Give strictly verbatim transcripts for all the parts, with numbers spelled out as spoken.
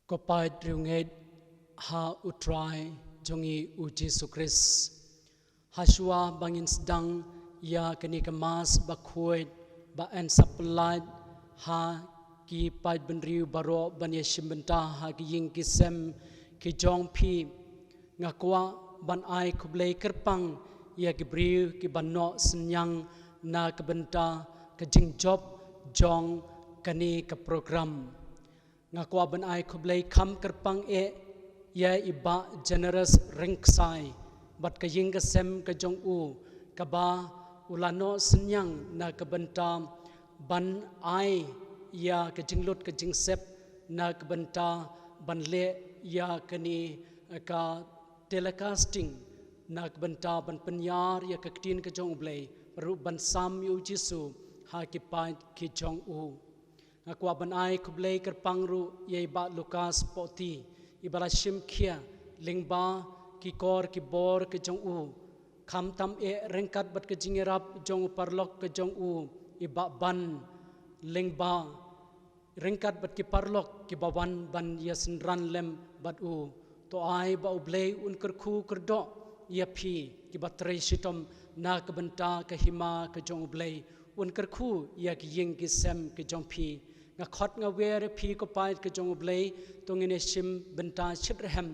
Ko paid riewngeit ha U Trai jong ngi U Jisu Khrist. Hashwa ba ngin sdang ïa kane ka Mass bakhuid ba yn sa pyllait ha ki paid bynriew baroh ban ïashim bynta ha ki ïing ki sem ki jong phi. Nga kwah ban ai khublei kyrpang ïa ki briew kiba noh synñiang na ka bynta ka jingjop jong kane ka program. Nga kwah ban ai khublei kham kyrpang eh ïa i Bah Generous Ryngksai bad ka ïing ka sem ka jong u, kaba u la noh synñiang na ka bynta ban ai ïa ka jinglut ka jingsep na ka bynta ban leh ïa kane ka telecasting na ka bynta ban pynïar ïa ka ktien ka jong U Blei, ruh ban sam ïa U Jisu ha ki paid ki jong u. Nga kwah ban ai khublei kyrpang ruh ïa i Bah Lukas Pohti, iba la shim khia lyngba ki kor ki bor ka jong u. Khamtam eh ryngkat bad ka jingïarap jong u paralok ka jong u, i Bah Ban, lyngba ryngkat bad ki paralok kiba wan ban ïasynran lem bad u. To ai ba U Blei un kyrkhu kyrdoh ïa phi kiba trei shitom na ka bynta ka hima ka jong U Blei, un kyrkhu ïa ki ïing ki sem ki jong phi. Nga khot nga wer ïa phi ko paid ka jong U Blei, to ngin ïashim bynta shitrhem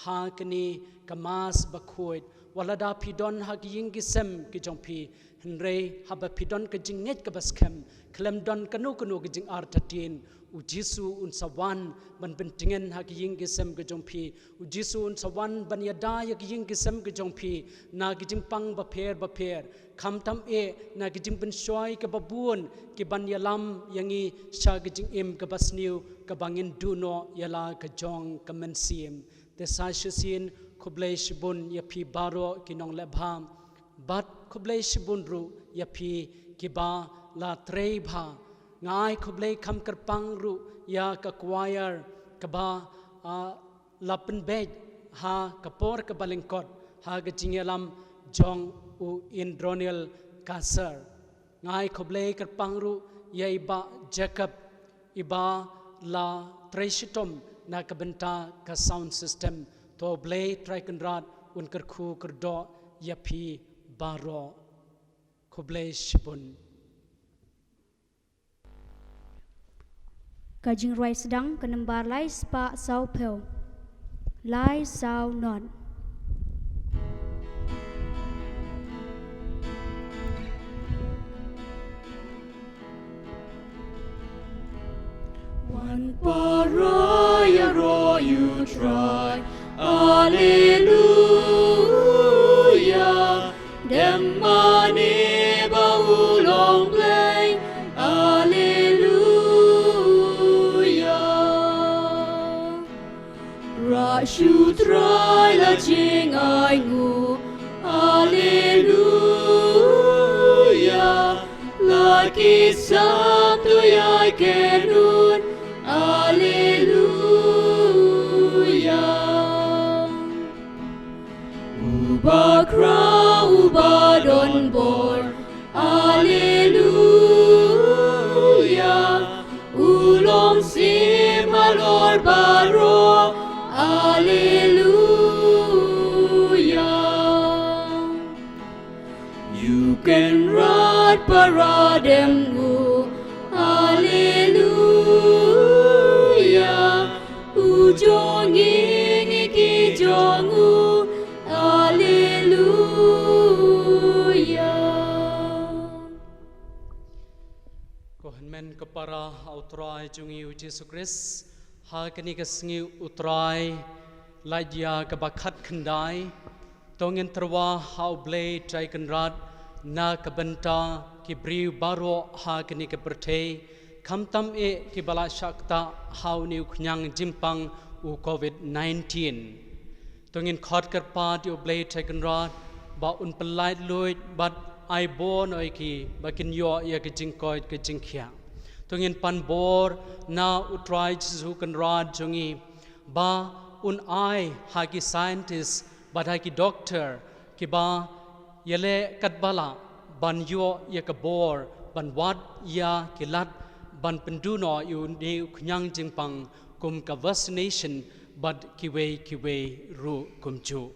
ha kane ka Mass bakhuid. Wat lada phi don ha ki ïing ki sem ki jong phi, hynrei haba phi don ka jingngeit kaba skhem, khlem don kano kano ka jingartatien, U Jisu un sa wan ban pyntngen ha ki ïing ki sem ki jong phi. U Jisu un sa wan ban ïada ïa ki ïing ki sem ki jong phi na ki jingpang bapher bapher. Khamtam eh na ki jingpynshoi kaba bun kiban ïalam ïa ngi sha ki jingim kaba sniew kaba ngin duh noh ïa la ka jong ka mynsiem. Te sa shisien khublei shibun ïa phi baroh ki nongleh bha. Bad khublei shibun ruh ïa phi kiba la trei bha. Nga ai khublei kham kyrpang ruh ïa ka choir kaba, ah, la pynbeit ha ka por kaba lyngkot ha ka jingïalam jong u Indronil Kasar. Nga ai khublei kyrpang ruh ïa i Bah Jacob, iba la trei shitom na ka bynta ka sound system. To Blei Trai Kynrad un kyrkhu kyrdoh ïa phi baroh. Khublei shibun. Ka jingrwai sdang ka nambar lai spah saw phew. Lai saw not. Wan para ïaroh ïa U Trai, Alleluia. Dem mane ba u long Blei, Alleluia. Rah shu Trai la jingainguh, Alleluia. La ki sam to ïai kynnoh, Alleluia. U bakhraw u badonbor, Alleluia. U long shim halor baroh, Alleluia. Ïa U Kynrad para dem nguh, Alleluia. U jong ngi, ngi ki jong u, Alleluia. Ko hynmen ko para ha U Trai jong ngi U Jisu Khrist, ha kane ka sngi U Trai la ïa kaba khatkhyndai, to ngin tyrwa ha U Blei Trai Kynrad na ka bynta ki briew baroh ha kane ka pyrthei, khamtam eh kiba la shah ktah ha une u khñiang jingpang u covid nineteen. To ngin khot kyrpad ïa U Blei Trai Kynrad ba un pyllait luid bad ai bor noh ïa ki ba kin ïoh ïa ka jingkoit ka jingkhiah. To ngin pan bor na U Trai Jisu Kynrad jong ngi ba un ai ha ki scientist bad ha ki doctor kiba ïaleh katba lah ban ïoh ïa ka bor ban wad ïa ki lad ban pynduh noh ïa une u khñiang jingpang kum ka vaccination bad kiwei kiwei ruh kumjuh.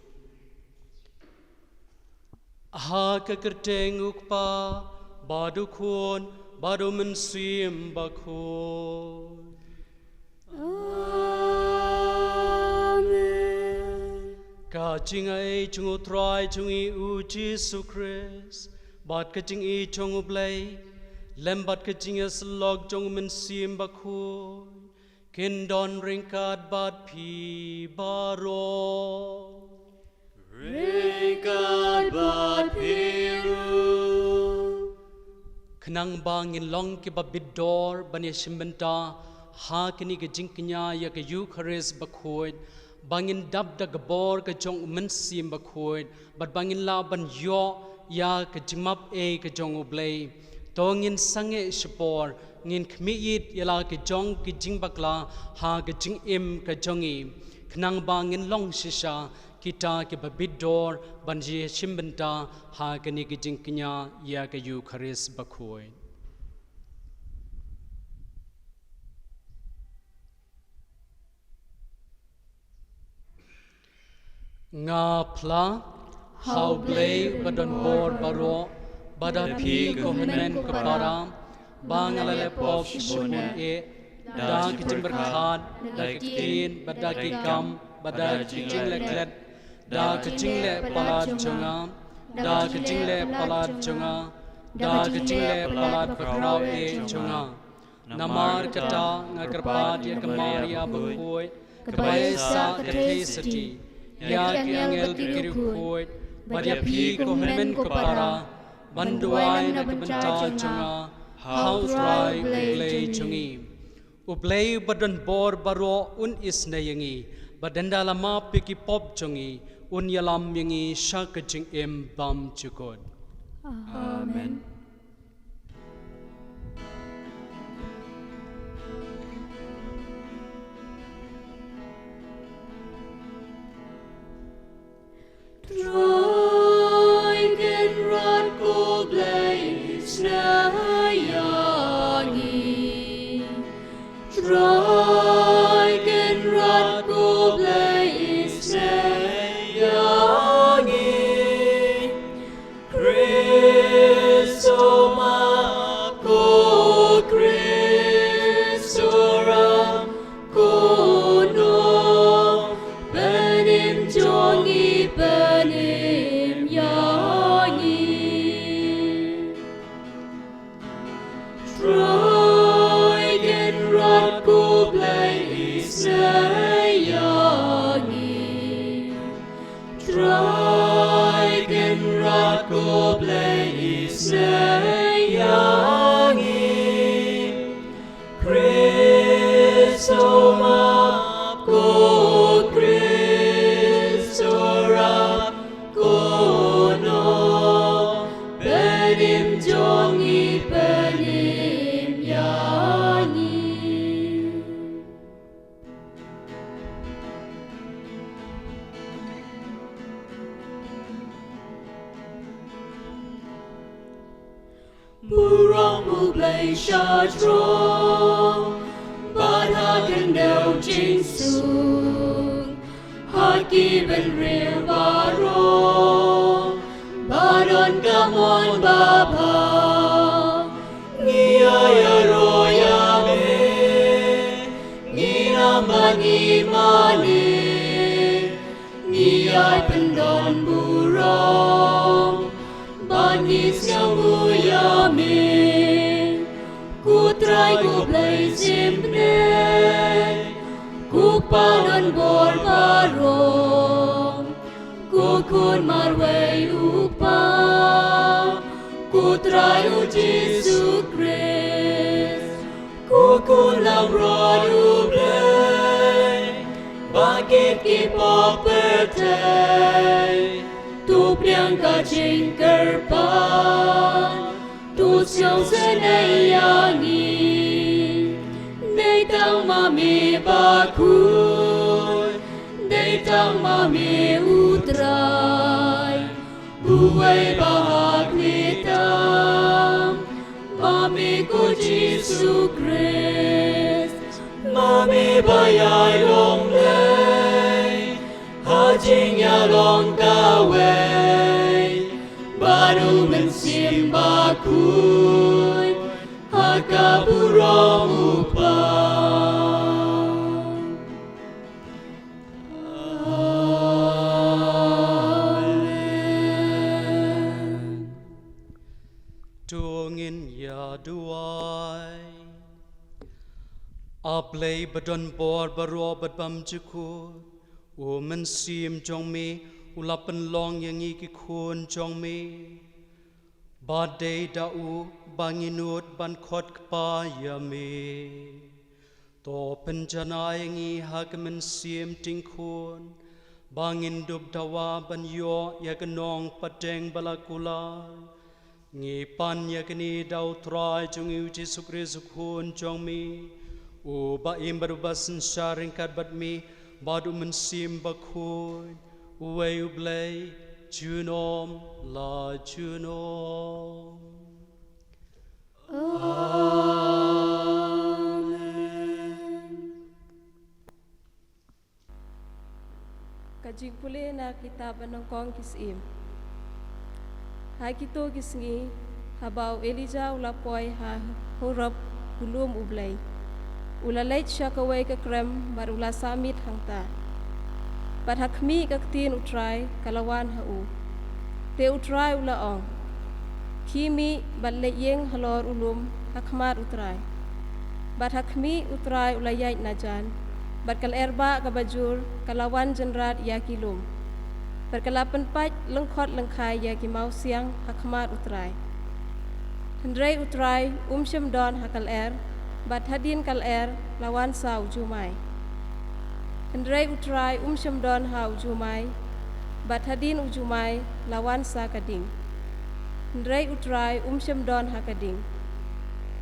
Ha ka kyrteng u Kpa, bad u Khun, bad u Mynsiem Bakhuid. Amen. Ka jingai jong u Trai jong ngi u Jisu Khrist, bad ka jingïeit jong u Blei, lem bad ka jingïasyllok jong u Mynsiem Bakhuid, kin don ryngkat bad phi baroh. Ryngkat bad phi ruh. Khnang ba ngin long kiba bit dor ban ïashim bynta ha kane ka jingkñia ïa ka Eukharist bakhuid, ba ngin dap da ka bor ka jong u Mynsiem Bakhuid, bad ba ngin lah ban ïoh ïa ka jingmap ei ka jong u Blei. To ngin sangeh shipor, ngin khmih ïit ïa la ka jong ka jingbakla ha ka jingim ka jong ngi, khnang ba ngin long shisha kita kiba bit dor ban ïashim bynta ha kane ka jingkñia ïa ka Eukharist bakhuid. Nga phla ha u Blei ba don bor baroh, bad ha phi ko hynmen ko para, ba nga la leh pop shibun eh, da ka jingpyrkhat, da ka ktien, bad da ki kam, bad da ka jingleh klet, da ka jingleh palat jong nga, da ka jingleh palat jong nga, da ka jingleh palat bakhraw eh jong nga. Namar kata nga kyrpad ïa ka Maria bakhuid, kaba ïaisah ka Theisotti, ïa ki angel bad ki riewkhuid, bad ïa phi ko hynmen ko para, ban duwai na ka bynta jong nga ha u Trai u Blei jong ngi. U Blei ba don bor baroh un isynei ïa ngi, bad ynda la map ïa ki pop jong ngi, un ïalam ïa ngi sha ka jingim bymjukut. Amen. Trai Kynrad ko Blei isynei ïa ngi. Trai Kynrad ko Blei isynei ïa ngi. Khrist to map, ko Khrist to rah, ko nongpynim jong ngi pynim ïa ngi. Trai Kynrad ko Blei isynei ïa ngi. Trai Kynrad ko Blei isynei ïa ngi. Khrist to map, ko Khrist to rah, ko nongpynim jong ngi pynim ïa ngi. Burom U Blei sha jrong, bad ha khyndew jingsuk, ha ki bynriew baroh, ba don ka mon babha. Ngi ïa ïaroh ïa me, ngi nam bad ngi mane, ngi ïai pyndonburom, bad ngi sngewnguh ïa me. Ko Trai ko Blei shimbynta, ko Kpa donbor baroh, ko Khun marwei U Kpa, ko Trai U Jisu Khrist, ko Khun langbrot U Blei, ba kit ki pop pyrthei, to pdiang ka jingkyrpad, to shong sngewsynei ïa ngi. Dei tang ma me bakhuid, dei tang ma me U Trai, uwei ba ha khlieh tam, ma me ko Jisu Khrist, ma Me ba ïai long Blei ha jingïalong kawei bad U Mynsiem Bakhuid ha ka burom U Kpa. Amen. To ngin ïa duwai. A Blei ba don bor baroh bad bymjukut, U Mynsiem jong me u la pynlong ïa ngi ki khun jong me. Ba dei da u ba ngi nud ban khot kpa ïa me. To pynjanai ïa ngi ha ka mynsiem tyngkhun ba ngin dup dawa ban ïoh ïa ka nongpateng ba la kular. Ngi pan ïa kane da U Trai jong ngi U Jisu Khrist U Khun jong me, uba im bad uba synshar ryngkat bad me bad U Mynsiem Bakhuid, uwei U Blei junom la junom. Amen. Ka jingpule na kitab ba nyngkong ki syiem. Ha kito ki sngi, haba u Elijah u la poi ha Horeb, u lum U Blei, u la leit sha kawei ka krem bad u la sah miet hangta. Bad ha khmih ka ktien U Trai ka la wan ha u. Te U Trai u la ong, khie mih bad leit ïeng halor u lum ha khmat U Trai. Bad ha khmih U Trai u la ïaid na jan, bad ka lyer bah kaba jur ka la wan jynrat ïa ki lum. Bad ka la pynpait lyngkhot lyngkhai ïa ki mawsiang ha khmat U Trai. Hynrei U Trai um shym don ha ka lyer, bad hadien ka lyer la wan sa u jumai. Hynrei U Trai um shym don ha u jumai, bad hadien u jumai la wan sa ka ding. Hynrei U Trai um shym don ha ka ding,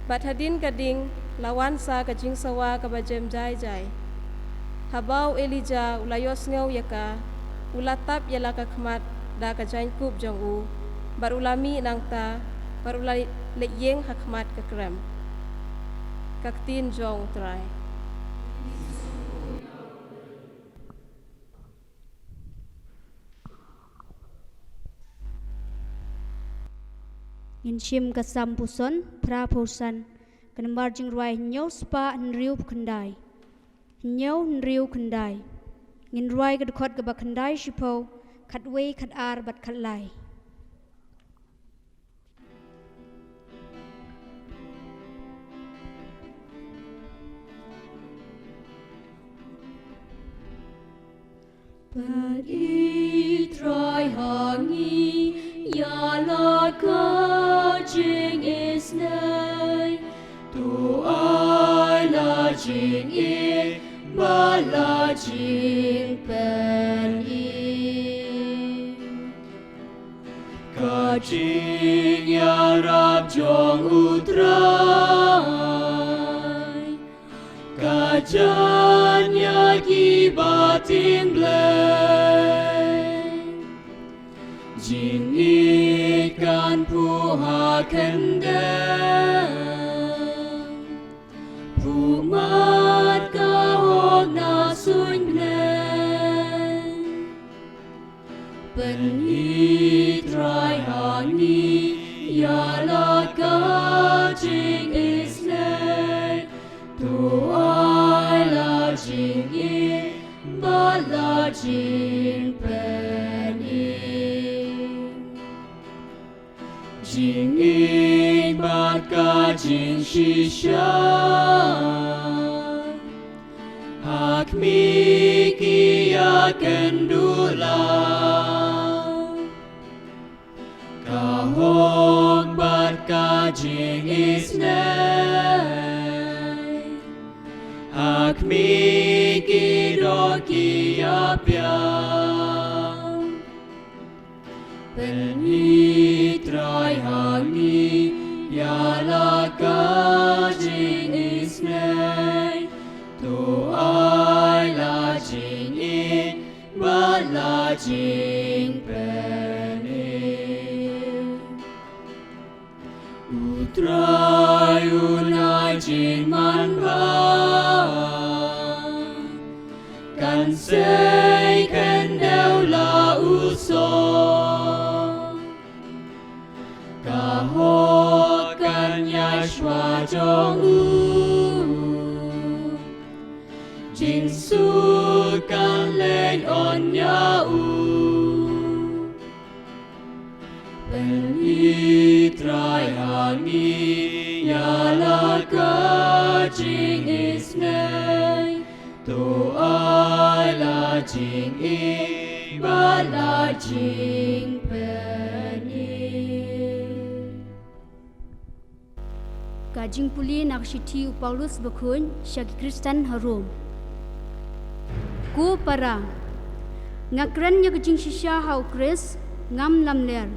bad hadien ka ding la wan sa ka jingsawa kaba jem jai jai. Haba u Elijah u la ïohsngew ïa ka, u la tap ïa la ka khmat da ka jaiñkup jong u, bad u la mih nangta, bad u la leit ïeng ha khmat ka krem. Ka ktien jong U Trai. Ngin shim ka Salm phew san, phra phew san, ka nambar jingrwai hynñiew spah hynriew phew khyndai. Hynñiew hynriew khyndai. Ngin rwai ka dkhot kaba khyndai shiphew, khatwei, khatar bad khatlai. Pyni Trai ha ngi ïa la ka jingisynei, to ai la jingïeit bad la jingpyni. Ka jingïarap jong U Trai ka jan ïa kiba tieng Blei. Jingïeit kan phuh ha khyndew, phuh mat ka hok na suiñ Blei. Pyni Trai ha ngi ïa la ka jingisynei, to ai la jingïeit bad la jingpyni. Jingïeit bad ka jingshisha ha khmih ki ïakynduh lang. Ka hok bad ka jingisynei ha khmih ki doh ki ïapiang. Pyni Trai ha ngi ïa la ka jingisynei, to ai la jingïeit bad la jingpyni. U Trai un ai jingmanbha Kan sei khyndew la u song, ka hok kan ïaid shuwa jong u. Jingsuk kan leit on ïa u. Pyni Trai ha ngi ïa la ka jingisynei. To ai la jingim bad la jingpyni. Ka jingpule na ka shithi u Paulus bakhuid sha ki Khristan ha Rom. Ko para, nga kren ïa ka jingshisha ha u Khrist, ngam lamler.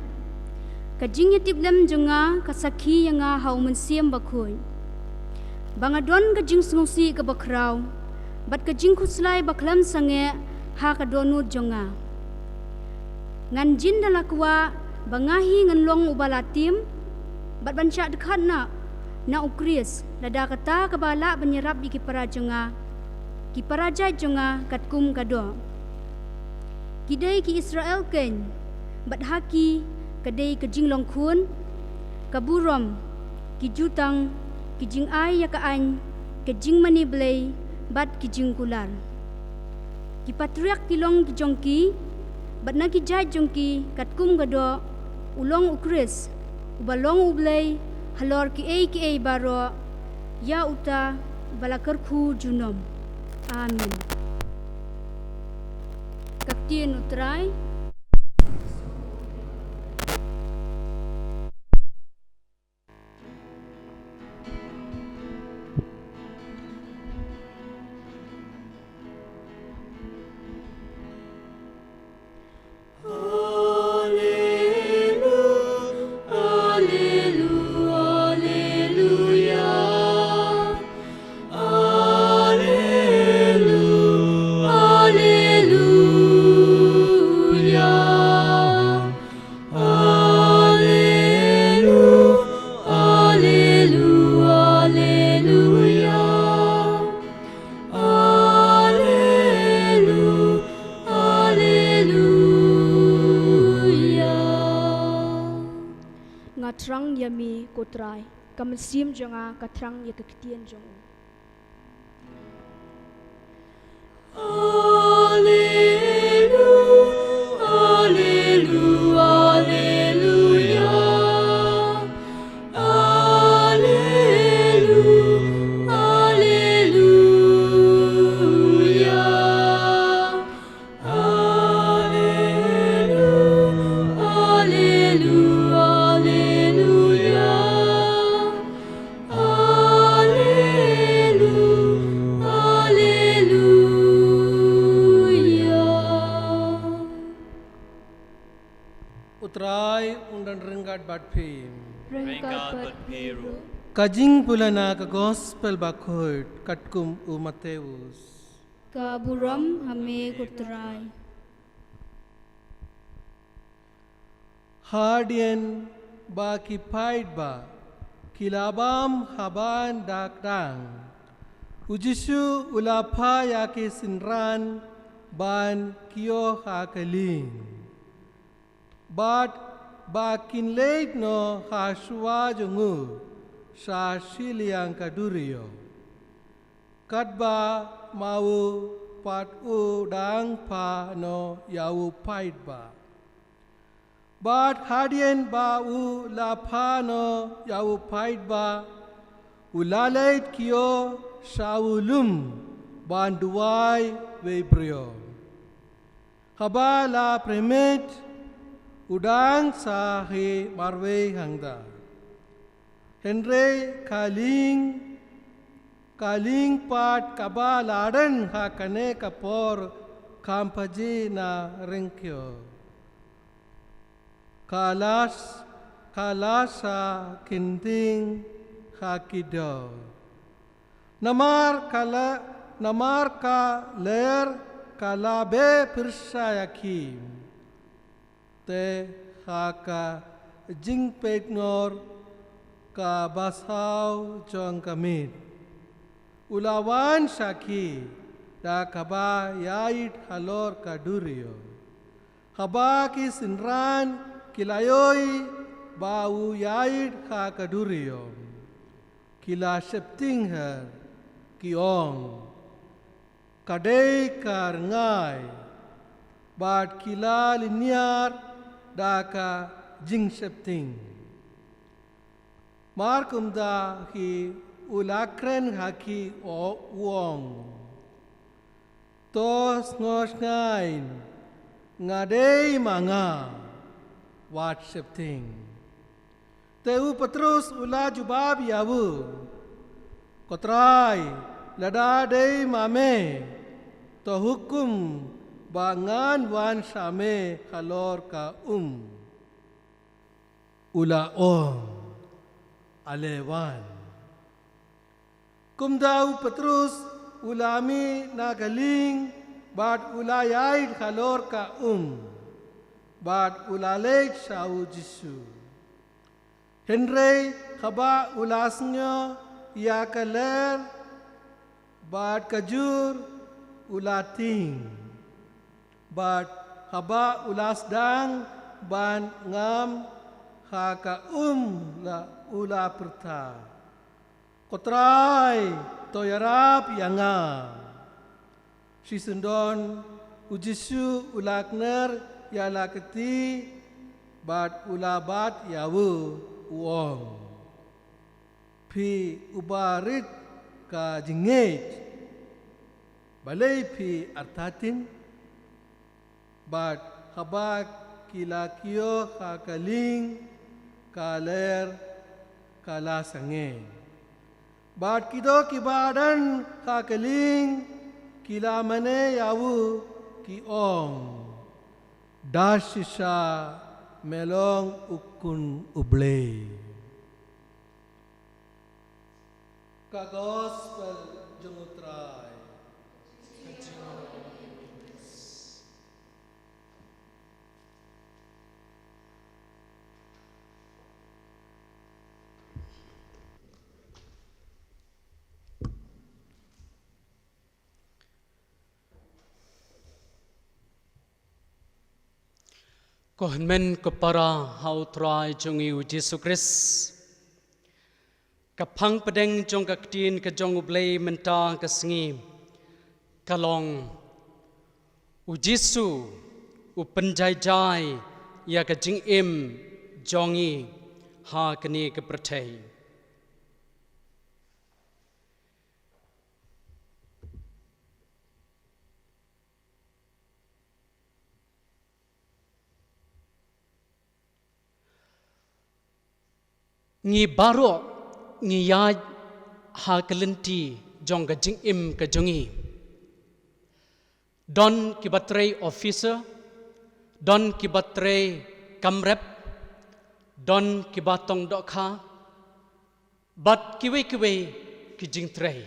Ka jingïatiplem jong nga ka sakhi ïa nga ha u Mynsiem Bakhuid ba nga don ka jingsngewsih kaba khraw bad ka jingkhuslai bakhlem sangeh ha ka dohnud jong nga. Ngan jin da la kwah ba nga hi ngan long uba la tim bad ban shah dkhot na na u Khrist, lada kata kaba lah ban ïarap ïa ki para jong nga, ki para jait jong nga katkum ka doh. Ki dei ki Israel keiñ, bad ha ki ka dei ka jinglong khun, ka burom, ki jutang, ki jingai ïa ka aiñ, ka jingmane Blei bad ki jingkular. Ki patriark ki long ki jong ki, bad na ki jait jong ki katkum ka doh, u long u Khrist, uba long u Blei halor kiei kiei baroh, ïa uta uba la kyrkhu junom. Amen. Ka ktien u Trai. Allelu-, allelu-, alleluia. Allelu-, alleluia. Nga thrang ïa me ko Trai, ka mynsiem jong nga ka thrang ïa ka ktien jong u. Allelu-, allelu-, alleluia. Allelu-, alleluia. Allelu-, allelu-, alleluia. Allelu-, alleluia. U Trai un don ryngkat bad phi. Ryngkat bad phi ruh. Ka jingpule na ka Gospel Bakhuid katkum u Matheus. Ka burom ha me ko Trai. Hadien ba ki paidbah ki la bam ha ban da kdang, u Jisu u la phah ïa ki synran ban kiew ha ka lieng. Bad ba kin leit noh ha shuwa jong u sha shiliang ka duriaw, katba ma u pat u dang phah noh ïa u paidbah. Bad hadien ba u la phah noh ïa u paidbah, u la leit kiew sha u lum ban duwai wei briew. Haba la pyrmit, u dang sah hi marwei hangta. Hynrei ka lieng, ka lieng pat kaba la don ha kane ka por kham pajie na ryngkew. Ka la s-, ka la sah kynting ha ki dew. Namar ka la, namar ka lyer ka la beh pyrshah ïa ki. Te ha ka jingpeit ngor ka basaw jong ka miet, u la wan sha ki, da kaba ïaid halor ka duriaw. Haba ki synran ki la ïohi ba u ïaid ha ka duriaw, ki la sheptieng her, ki ong, ka dei ka rngai. Bad ki la lynñiar da ka jingsheptieng. Mar kumta hi u la kren ha ki, u ong, to sngewsngaiñ, nga dei ma nga, wat sheptieng. Te u Petrus u la jubab ïa u, ko Trai, lada dei ma me, to hukum ba ngan wan sha me halor ka um. U la ong, ale wan. Kumta u Petrus u la mih na ka lieng bad u la ïaid halor ka um, bad u la leit sha u Jisu. Hynrei haba u la sngew ïa ka lyer bad ka jur, u la tieng. Bad haba u la sdang ban ngam ha ka um, la u la pyrta, ko Trai, to ïarap ïa nga. Shisyndon u Jisu u la kner ïa la ka kti bad u la bat ïa u, u ong, phi uba rit ka jingngeit, balei phi artatien? Bad haba ki la kiew ha ka lieng, ka lyer ka la sangeh. Bad kito kiba don ha ka lieng ki la mane ïa u, ki ong, da shisha me long u Khun u Blei. Ka Gospel jong u Trai. Ko hynmen ko para ha u Trai jong ngi u Jisu Khrist. Ka phang pdeng jong ka ktien ka jong u Blei mynta ka sngi ka long, u Jisu u pynjaijai ïa ka jingim jong ngi ha kane ka pyrthei. Ngi baroh ngi ïaid ha ka lynti jong ka jingim ka jong ngi. Don kiba trei officer, don kiba trei kam rep, don kiba tong dohkha, bad kiwei kiwei ki jingtrei.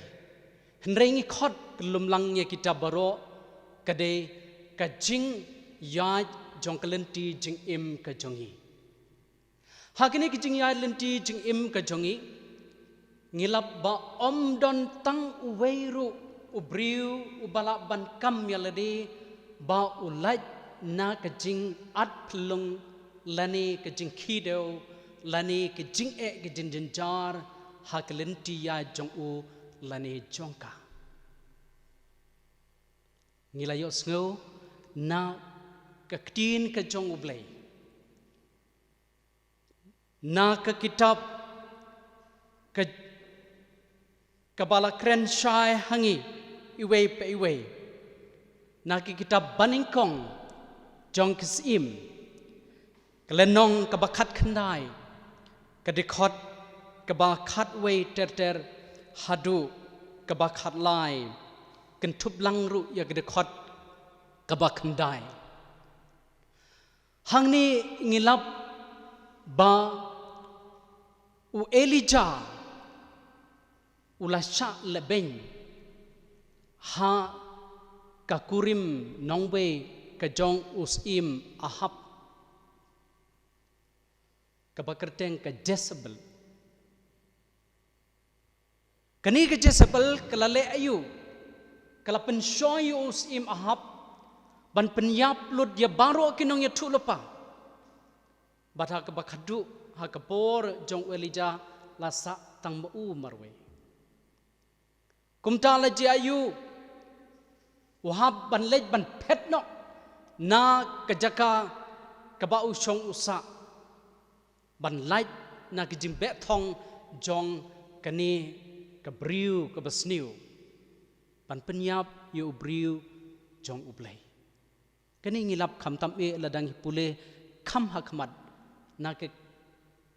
Hynrei ngi khot ka lumlang ïa kita baroh ka dei ka jingïaid jong ka lynti jingim ka jong ngi. Ha kane ka jingïaid lynti jingim ka jong ngi, ngi lap ba ym don tang uwei ruh u briew uba lah ban kam ïa lade ba u lait na ka jingat phyllung lane ka jingkhih dew lane ka jingeh ka jingjynjar ha ka lynti ïaid jong u lane jong ka. Ngi la ïohsngew na ka ktien ka jong u Blei, na ka kitab ka, kaba la kren shai ha ngi iwei pa iwei, na ka kitab Banyngkong jong ka Syiem, ka lynnong kaba khatkhyndai, ka dkhot kaba khatwei ter ter haduh kaba khatlai, kynthup lang ruh ïa ka dkhot kaba khyndai. Hangne ngi lap ba u Elijah u la shah lehbeiñ ha ka kurim nongwei ka jong u Syiem Ahab, kaba kyrteng ka Jezebel. Kane ka Jezebel ka la leh aïu? ka la pynshoi ïa u syiem Ahab ban pynïap lut ïa baroh ki nongïathuhlypa. Bad ha kaba khadduh, ha ka por jong u Elijah, la sah tang ma u marwei. Kumta la jia ïa u Ahab ban leit ban phet noh na ka jaka kaba u shong u sah, ban lait na ka jingbeh thong jong kane ka briew kaba sniew, ban pynïap ïa u briew jong U Blei. Kane ngi lap khamtam eh lada ngi pule kham ha khmat na ka,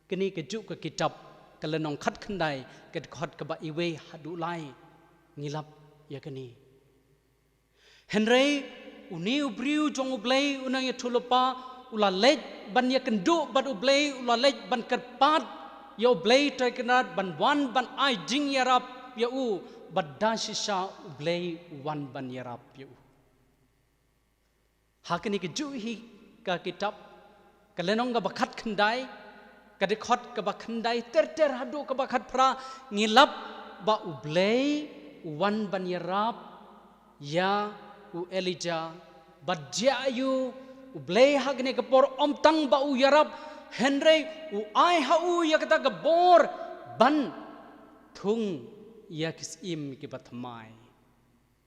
kane kajuh ka kitab Ka Lynnong Khatkhyndai, ka dkhot kaba iwei haduh lai, ngi lap ïa kane. Hynrei une u briew jong U Blei, u nongïathuhlypa, u la leit ban ïakynduh bad U Blei, u la leit ban kyrpad ïa U Blei Trai Kynrad ban wan ban ai jingïarap ïa u, bad da shisha U Blei u wan ban ïarap ïa u. Ha kane kajuh hi ka kitab Ka Lynnong kaba khatkhyndai, ka dkhot kaba khyndai ter ter haduh kaba khatphra, ngi lap ba U Blei u wan ban ïarap ïa u Elijah, bad jia ïa u U Blei ha kane ka por ym tang ba u ïarap, hynrei u ai ha u ïa kata ka bor ban thung ïa ki syiem kiba thymmai.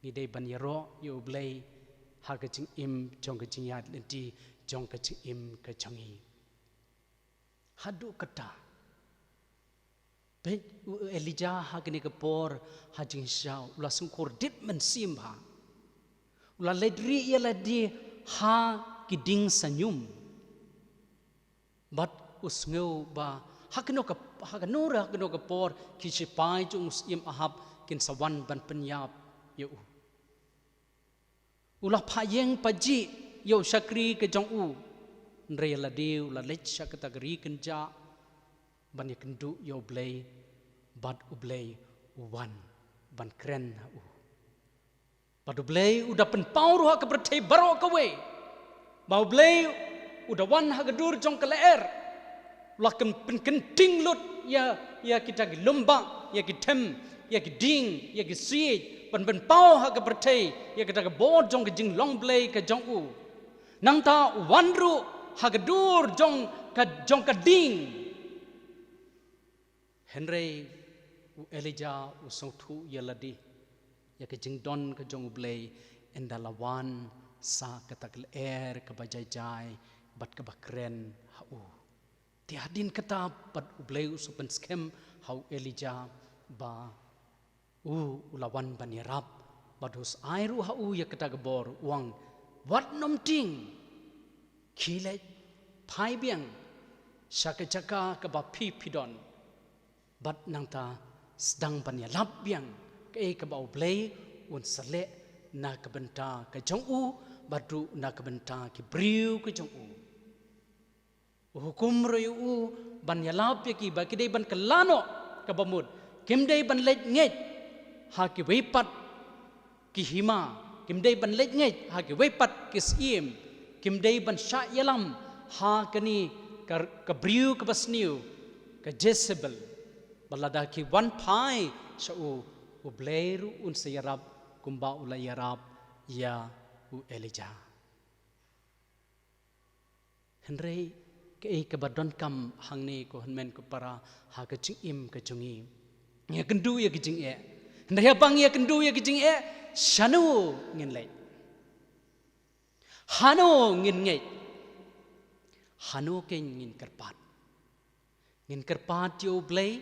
Ngi dei ban ïaroh ïa U Blei ha ka jingim jong ka jingïaid lynti jong ka jingim ka jong ngi. Haduh katta, peit u Elijah ha kane ka por, ha jingshisha u la sngewkhordit mynsiem bha. U la leit rieh ïa lade ha ki dieng sahñium. Bad u sngew ba ha kano ka, ha kano re ha kano ka por ki shipai jong u syiem Ahab kin sa wan ban pynïap ïa u. U la phah ïeng phah jih ïa u shakri ka jong u. Hynrei ïa lade u la leit sha kata ka ri kynjah ban ïakynduh ïa U Blei, bad U Blei u wan ban kren ha u. Bad U Blei u da pynpaw ruh ha ka pyrthei baroh kawei ba U Blei u da wan ha ka dur jong ka lyer. U la kyn-, pynkynting lut ïa, ïa kita ki lum bah, ïa ki them, ïa ki dieng, ïa ki siej, ban pynpaw ha ka pyrthei ïa kata ka bor jong ka jinglong Blei ka jong u. Nangta u wan ruh ha ka dur jong ka, jong ka dieng. Hynrei u Elijah u sngewthuh ïa lade ïa ka jingdon ka jong U Blei, ynda la wan sha kata ka lyer kaba jai jai bad kaba kren ha u. Te hadien kata pat U Blei u shu pynskhem ha u Elijah ba u, u la wan ban ïarap, bad u sa ai ruh ha u ïa kata ka bor, u ong, wat nym tieng, khie leit phai biang sha ka jaka kaba phi phi don, bad nangta sdang ban ïalap biang kaei kaba U Blei un sa leh na ka bynta ka jong u, bad ruh na ka bynta ki briew ka jong u. U hukum ruh ïa u ban ïalap ïa ki ba ki dei ban kylla noh kaba mut. Kim dei ban leit ngeit ha kiwei pat ki hima. Kim dei ban leit ngeit ha kiwei pat ki syiem. Kim dei ban shah ïalam ha kane ka, ka briew kaba sniew, ka Jezebel. Ba lada ki wan phai sha u, U Blei ruh un sa ïarap kumba u la ïarap ïa u Elijah. Hynrei kaei kaba donkam hangne ko hynmen ko para ha ka jingim ka jong ngi. Ngi ïakynduh ïa ka jingeh. Hynrei haba ngi ïakynduh ïa ka jingeh, shano ngin leit? Hano ngin ngeit? Hano kein ngin kyrpad? Ngin kyrpad ïa U Blei?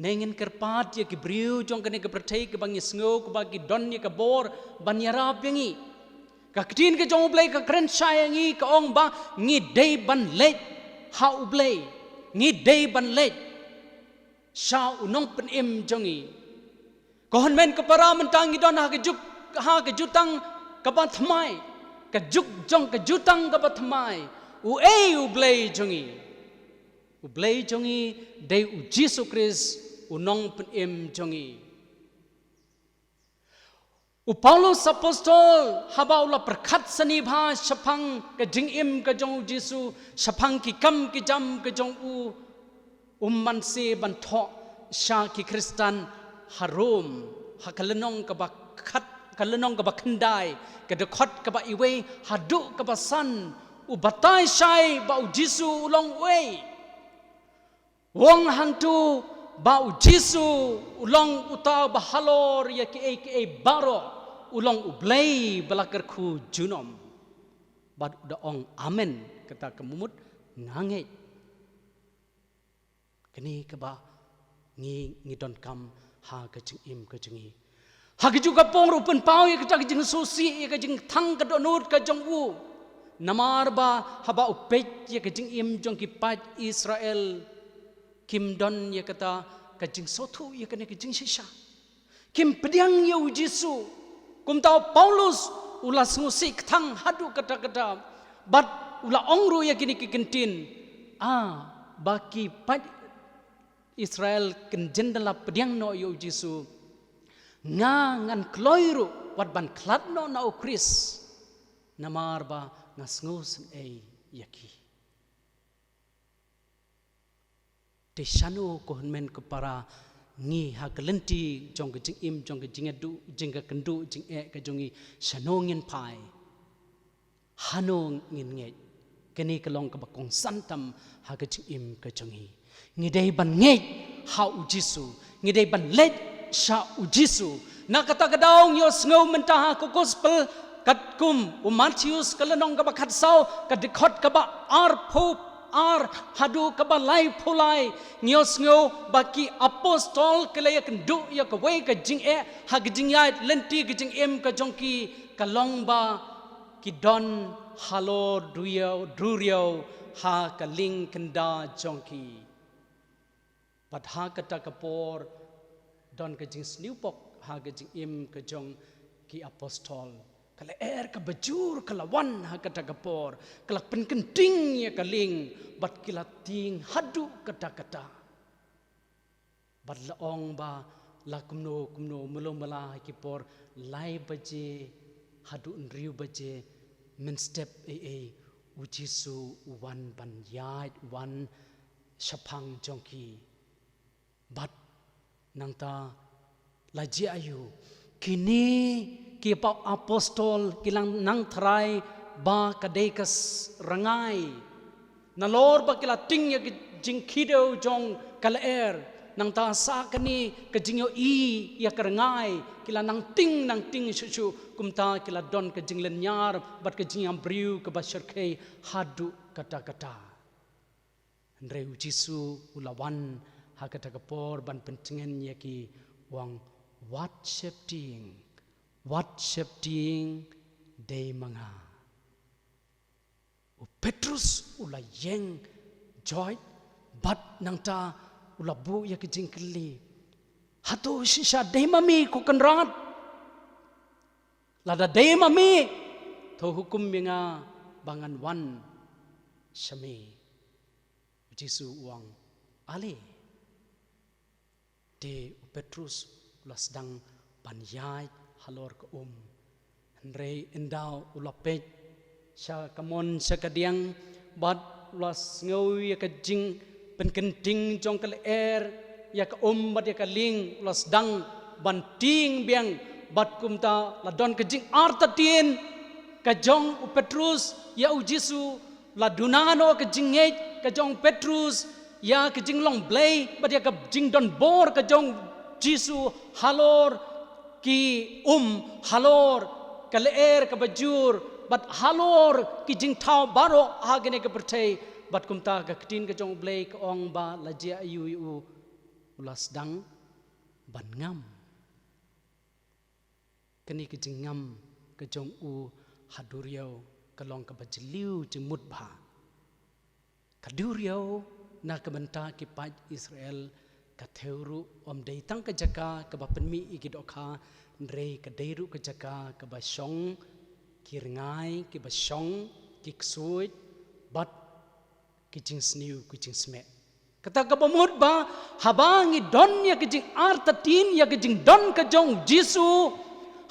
Ne ngin kyrpad ïa ki briew jong kane ka pyrthei kaba ngi sngew kaba ki don ïa ka bor ban ïarap ïa ngi? Ka ktien ka jong U Blei ka kren shai ïa ngi, ka ong ba ngi dei ban leit ha U Blei. Ngi dei ban leit sha u nongpynim jong ngi. Ko hynmen ko para, mynta ngi don ha ka juk, ha ka jutang kaba thymmai. Ka juk jong ka jutang kaba thymmai. Uei U Blei jong ngi? U Blei jong ngi dei U Jisu Khrist, u nongpynim jong ngi. U Paulus Apostol haba u la pyrkhat sani bha shaphang ka jingim ka jong U Jisu, shaphang ki kam ki jam ka jong u, um man se ban thoh sha ki Khristan ha Rom, ha ka lynnong kaba khat Ka lynnong kaba khyndai, ka dkhot kaba wei haduh kaba san, u batai shai ba u Jisu u long uei. U ong hangto ba u Jisu u long uta ba halor ïa kiei kiei baroh, u long U Blei ba la kyrkhu junom. Bad u da ong amen, kata ka mut nga ngeit. Kane kaba ngi, ngi donkam ha ka jingim ka jong ngi. Ha kajuh ka por u pynpaw ïa kata ka jingsngewsih, ïa ka jingthang ka dohnud ka jong u. Namar ba haba u peit ïa ka jingim jong ki paid Israel, kim don ïa kata ka jingsngewthuh ïa kane ka jingshisha. Kim pdiang ïa u Jisu. Kumta u Paulus u la sngewsih kthang haduh katta katta. Bad u la ong ruh ïa kine ki kyntien. Ah, ba ki paid Israel kin jin da la pdiang noh ïa u Jisu. Nga ngan kloi ruh wat ban khlad noh na u Khrist. Namar ba nga sngewsynei ïa ki. Te shano ko hynmen ko para ngi ha ka lynti jong ka jingim, jong ka jingïaduh, jingkynduh, jingeh ka jong ngi, shano ngin phai. Hano ngin ngeit. Kane ka long kaba kongsan tam ha ka jingim ka jong ngi. Ngi dei ban ngeit ha u Jisu. Ngi dei ban leit sha u Jisu. Na kata ka daw ngi ïohsngew mynta ha ka gospel katkum u Mathaios ka lynnong kaba khatsaw, ka dkhot kaba arphew ar haduh kaba laiphew lai, ngi ïohsngew ba ki apostol ki la ïakynduh ïa kawei ka jingeh ha ka jingïaid lynti ka jingim ka jong ki, ka long ba ki don halor duriaw, duriaw ha ka lieng kynda jong ki. Bad ha kata ka por don ka jingsniewpok ha ka jingim ka jong ki apostol. Ka lyer kaba jur ka la wan ha kata ka por, ka la pynkynting ïa ka lieng, bad ki la tieng haduh katta katta. Bad la ong ba la kumno kumno, mala mala ha ki por lai baje haduh hynriew baje mynstep ei ei, u Jisu u wan ban ïaid, u wan shaphang jong ki. Bad nangta la jia aiu, kine ki apostol ki la nang tharai ba ka dei ka s-, rngai. Nalor ba ki la tieng ïa ka jingkhiew jong ka lyer, nangta sa kane ka jingïohi ïa ka rngai, ki la nang tieng, nang tieng shuh shuh, kumta ki la don ka jinglynñiar bad ka jingïabriew kaba shyrkhei haduh katta katta. Hynrei u Jisu u la wan ha kata ka por ban pyntngen ïa ki, u ong, wat sheptieng, wat sheptieng, dei ma nga. U Petrus u la ïeng joit bad nangta u la buh ïa ka jingkylli. Hato shisha dei ma me ko Kynrad? Lada dei ma me, to hukum ïa nga ba ngan wan sha me. U Jisu u ong, ale. Te u Petrus u la sdang ban ïaid halor ka um. Hynrei ynda u la peit sha kamon sha kadiang, bad u la sngew ïa ka jingpynkynting jong ka lyer ïa ka um bad ïa ka lieng, u la sdang ban tieng biang, bad kumta la don ka jingartatien ka jong u Petrus ïa u Jisu, la duna noh ka jingngeit ka jong u Petrus ïa ka jinglong Blei bad ïa ka jingdonbor ka jong u Jisu halor ki um, halor ka lyer kaba jur bad halor ki jingthaw baroh ha kane ka pyrthei. Bad kumta ka ktien ka jong u Blei ka ong ba la jia aiu ïa u, u la sdang ban ngam. Kane ka jingngam ka jong u ha duriaw ka long kaba jylliew jingmut bha. Ka duriaw na ka bynta ki paid Israel ka thew ruh ym dei tang ka jaka kaba pynmih ïa ki dohkha, hynrei ka dei ruh ka jaka kaba shong ki rngai, kiba shong ki ksuid, bad ki jingsniew ki jingsmeh. Kata kaba mut ba haba ngi don ïa ka jingartatien ïa ka jingdon ka jong u Jisu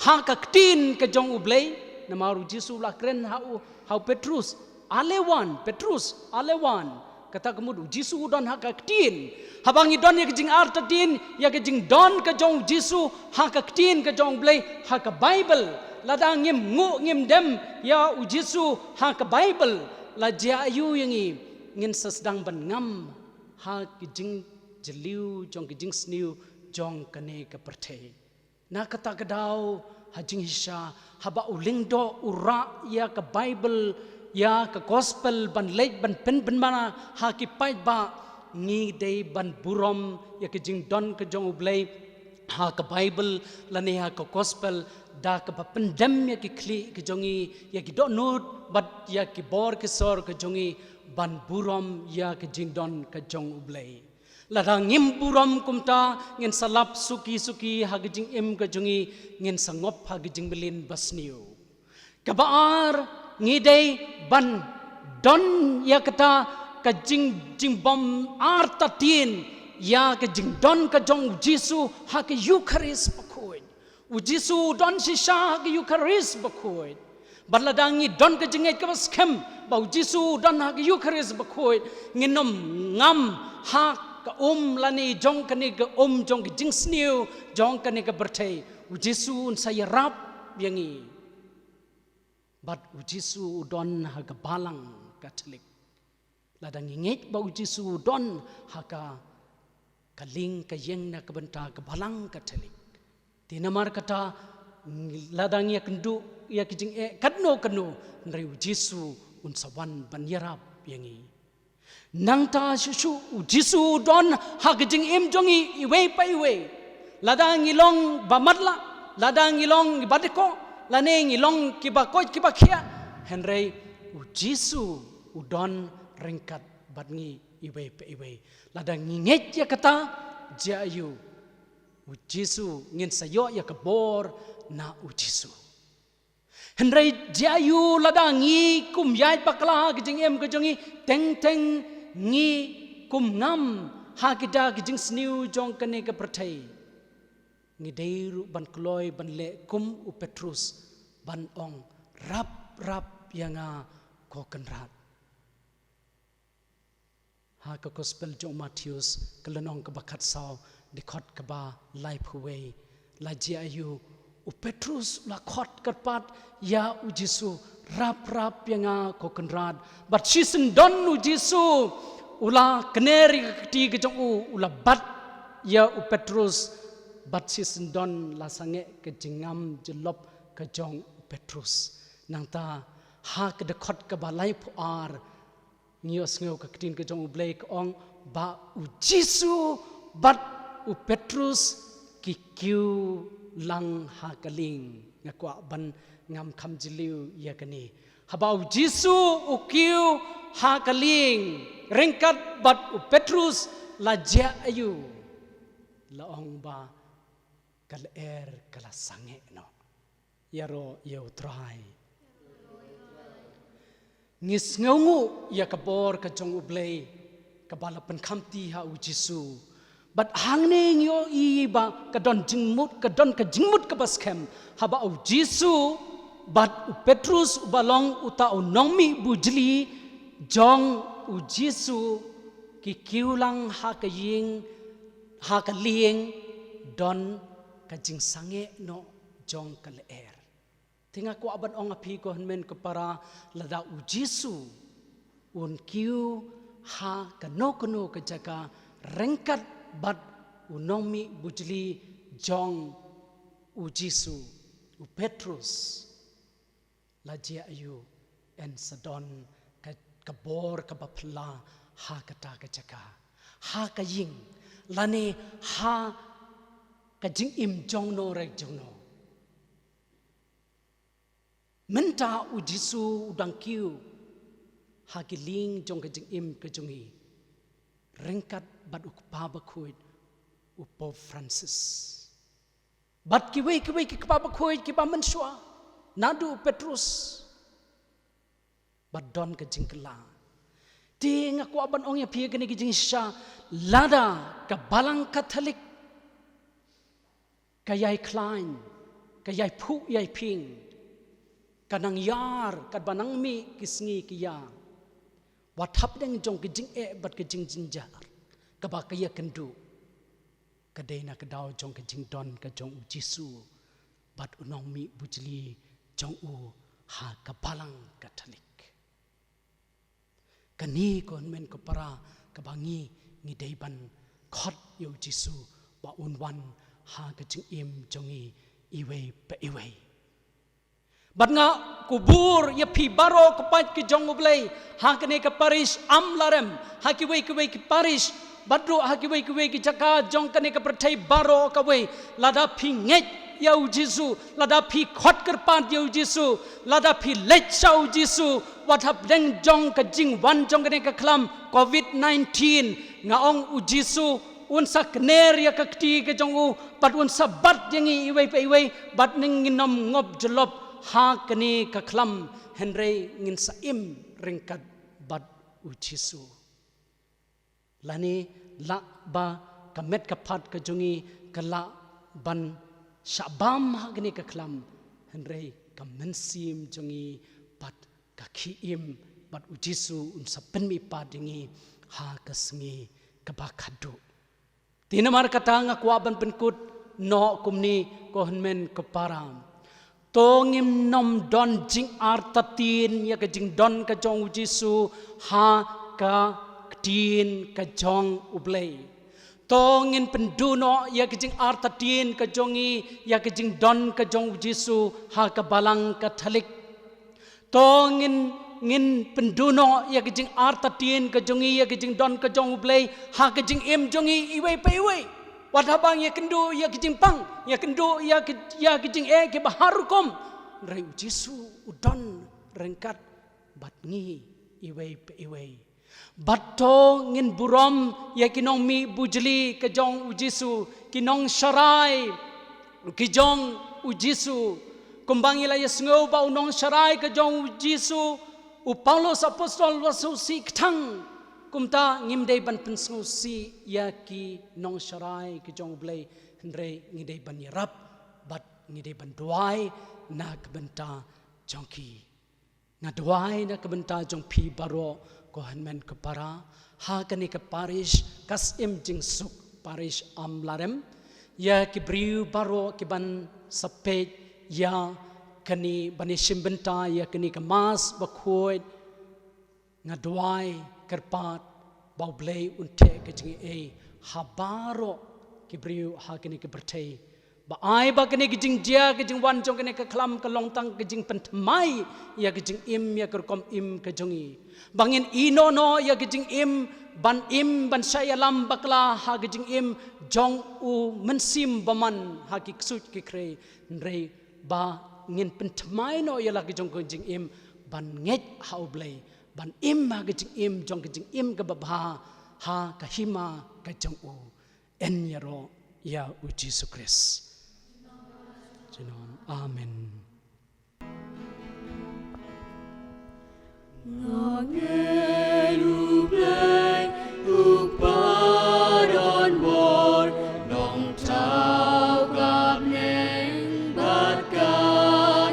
ha ka ktien ka jong u Blei, namar u Jisu u la kren ha u, ha u Petrus, ale wan, Petrus, ale wan. Kata ka mut u Jisu u don ha ka ktien. Haba ngi don ïa ka jingartatien ïa ka jingdon ka jong u Jisu ha ka ktien ka jong u Blei, ha ka Baibl. Lada ngim nguh ngim dem ïa u Jisu ha ka Baibl, la jia aïu ïa ngi? Ngin sa sdang ban ngam ha ka jingjylliew jong ka jingsniew jong kane ka pyrthei. Na kata ka daw, ha jingshisha, haba u lyngdoh u rah ïa ka Baibl, ïa ka Gospel ban leit ban pynbna ha ki paidbah, ngi dei ban burom ïa ka jingdon ka jong u Blei ha ka Baibl lane ha ka Gospel, da kaba pyndem ïa ki khlieh ka jong ngi, ïa ki dohnud bad ïa ki bor ki sor ka jong ngi, ban burom ïa ka jingdon ka jong u Blei. Lada ngim burom kumta, ngin sa lap suki suki ha ka jingim ka jong ngi, ngin sa ngop ha ka jingmlien basniew. Kaba ar, ngi dei ban don ïa kata ka jing, jingbym artatien ïa ka jingdon ka jong u Jisu ha ka Eukharist bakhuid. U Jisu u don shisha ha ka Eukharist bakhuid. Bad lada ngi don ka jingngeit kaba skhem ba u Jisu u don ha ka Eukharist bakhuid, ngin ym ngam ha ka um lane jong kane ka um jong ka jingsniew jong kane ka pyrthei. U Jisu un sa ïarap ïa ngi. Bad u Jisu u don ha ka Balang Katholik. Lada ngi ngeit ba u Jisu u don ha ka, ka lieng ka ïeng na ka bynta ka Balang Katholik, te namar kata, lada ngi ïakynduh ïa ki jingeh katno katno, hynrei u Jisu un sa wan ban ïarap ïa ngi. Nangta shuh shuh u Jisu u don ha ka jingim jong ngi iwei pa iwei. Lada ngi long ba matlah, lada ngi long ba dkoh, lane ngi long kiba koit kiba khiah, hynrei u Jisu u don ryngkat bad ngi iwei pa iwei. Lada ngi ngeit ïa kata, jia aïu? U Jisu, ngin sa ïoh ïa ka bor na u Jisu. Hynrei jia aïu lada ngi kum ïaid bakla ha ka jingim ka jong ngi, teng teng ngi kum ngam ha kita ki jingsniew jong kane ka pyrthei? Ngi dei ruh ban kloi ban leh kum u Petrus, ban ong, "Rap rap ïa nga, ko Kynrad." Ha ka Gospel jong u Mathaios, ka lynnong kaba khatsaw, dkhot kaba laiphew wei, la jia aïu? U Petrus u la khot kyrpad ïa u Jisu, "Rap rap ïa nga, ko Kynrad." Bad shisyndon u Jisu u la kner ïa ka kti ka jong u, u la bat ïa u Petrus. Bad shisyndon la sangeh ka jingngam jyllop ka jong u Petrus. Nangta ha ka dkhot kaba laiphew ar, ngi ïohsngew ka ktien ka jong u Blei ka ong ba u Jisu bad u Petrus ki kiew lang ha ka lieng. Nga kwah ban ngam kham jylliew ïa kane. Haba u Jisu u kiew ha ka lieng ryngkat bad u Petrus, la jia aïu? La ong ba ka lyer ka la sangeh noh. Ïaroh ïa u Trai. Ngi sngewnguh ïa ka bor ka jong u Blei kaba la pynkhamti ha u Jisu. Bad hangne ngi ïohi ba ka don jingmut, ka don ka jingmut kaba skhem haba u Jisu bad u Petrus uba long uta u nongmih bujli jong u Jisu ki kiew lang ha ka ïing, ha ka lieng, don ka jingsangeh noh jong ka lyer. Te nga kwah ban ong ha phi ko hynmen ko para, lada u Jisu un kiew ha kano kano ka jaka ryngkat bad u nongmih bujli jong u Jisu, u Petrus, la jia aïu? Yn sa don ka, ka bor kaba phylla ha kata ka jaka, ha ka ïing, lane ha ka jingim jong no re jong no. Mynta u Jisu u dang kiew ha ki lieng jong ka jingim ka jong ngi ryngkat bad u Kpa Bakhuid, u Pope Francis, bad kiwei kiwei ki kpa bakhuid kiba mynshuwa, naduh u Petrus. Bad don ka jingkylla. Te nga kwah ban ong ïa phi kane ka jingshisha, lada ka Balang Katholik ka ïai khlaiñ, ka ïai phuh ïai phieng, ka nang ïar katba nang mih ki sngi ki ïa, wat hapdeng jong ka jingeh bad ka jingjynjar kaba ka ïakynduh, ka dei na ka daw jong ka jingdon ka jong u Jisu bad u nongmih bujli jong u ha ka Balang Katholik. Kane ko hynmen ko para kaba ngi ngi dei ban khot ïa u Jisu ba un wan ha ka jingim jong ngi iwei pa iwei. Bad nga kubur ïa phi baroh ka paid ka jong U Blei ha kane ka parish Amlarem, ha kiwei kiwei ki parish, bad ruh ha kiwei kiwei ki jaka jong kane ka pyrthei baroh kawei. Lada phi ngeit ïa u Jisu, lada phi khot kyrpad ïa u Jisu, lada phi leit sha u Jisu wat hapdeng jong ka jingwan jong kane ka khlam covid nineteen, nga ong u Jisu un sa kner ïa ka kti ka jong u bad un sa bat ïa ngi iwei pa iwei, bad ngin ym ngop jyllop ha kane ka khlam, hynrei ngin sa im ryngkat bad u Jisu. Lane lah ba ka met ka phad ka jong ngi ka lah ban shah bam ha kane ka khlam, hynrei ka mynsiem jong ngi bad ka khie im bad u Jisu un sa pynmihpat ïa ngi ha ka sngi kaba khadduh. Te namar kata nga kwah ban pynkut noh kumne ko hynmen ko para. To ngim nym don jingartatien ïa ka jingdon ka jong u Jisu ha ka ktien ka jong U Blei. To ngin pynduh noh ïa ka jingartatien ka jong ngi ïa ka jingdon ka jong u Jisu ha ka Balang Katholik. To ngin, ngin pynduh noh ïa ka jingartatien ka jong ngi ïa ka jingdon ka jong U Blei ha ka jingim jong ngi iwei pa iwei. Wat haba ngi ïakynduh ïa ka jingpang, ïakynduh ïa ka, ïa ka jingeh kiba har rukom, hynrei u Jisu u don ryngkat bad ngi iwei pa iwei. Bad to ngin burom ïa ki nongmih bujli ka jong u Jisu, ki nongsharai ki jong u Jisu. Kumba ngi la ïasngew ba u nongsharai ka jong u Jisu u Paulus apostol u la sngewsih kthang, kumta ngim dei ban pynsngewsih ïa ki nongsharai ka jong U Blei, hynrei ngi dei ban ïarap bad ngi dei ban duwai na ka bynta jong ki. Nga duwai na ka bynta jong phi baroh ko hynmen ko para ha kane ka parish Ka Syiem Jingsuk, parish Amlarem, ïa ki briew baroh ki ban sa peit ïa kane, ban ïashim bynta ïa kane ka Mass bakhuid. Nga duwai kyrpad ba U Blei un theh ka jingaiei ha baroh ki briew ha kane ka pyrthei. Ba ai ba kane ka jingjia ka jingwan jong kane ka khlam ka long tang ka jingpynthymmai ïa ka jingim, ïa ka rukom im ka jong ngi. Ba ngin ïehnoh noh ïa ka jingim ban im, ban shah ïalam bakla ha ka jingim jong u Mynsiem Bymman ha ki ksuid ki khrei. Hynrei ba ngin pynthymmai noh ïa la ka jong ka jingim ban ngeit ha U Blei, ban im ha ka jingim jong ka jingim kaba bha ha ka hima ka jong u. Yn ïaroh ïa u Jisu Khrist. Amen. Nga ngeit U Blei u kpa don bor, nongthaw ka bneng bad ka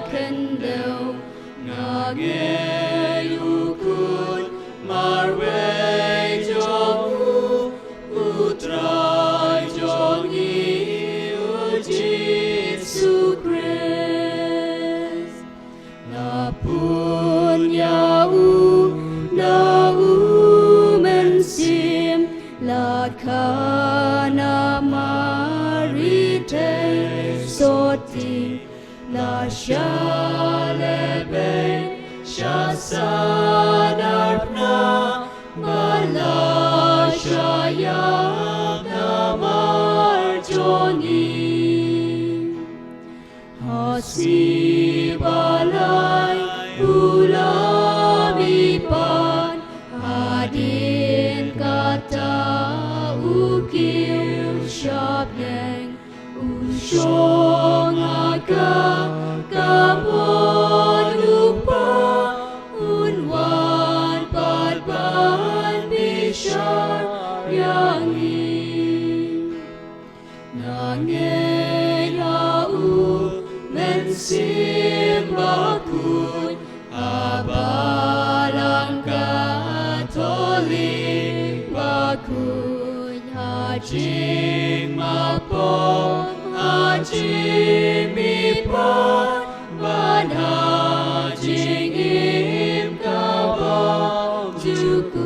khyndew. Nga ngeit U Khun marwei jong u, U Trai jong ngi, U Jisu Khrist. Nga pun ïa u na u Mynsiem, la kha na Mari thei sotti, la shah lehbeiñ sha Sanar Phna, bad la shah ïap namar jong ngi. Ha sngi ba lai u la mihpat, hadien kata u kiew sha bneng. U shong ha ka kambun U Kpa, un wan pat ban bishar ïa ngi. Nga ngeit ha u Mynsiem Bakhuid, ha Balang Katholik. Jingmapong ha jingmihpat bad ha jingim kaba jukut.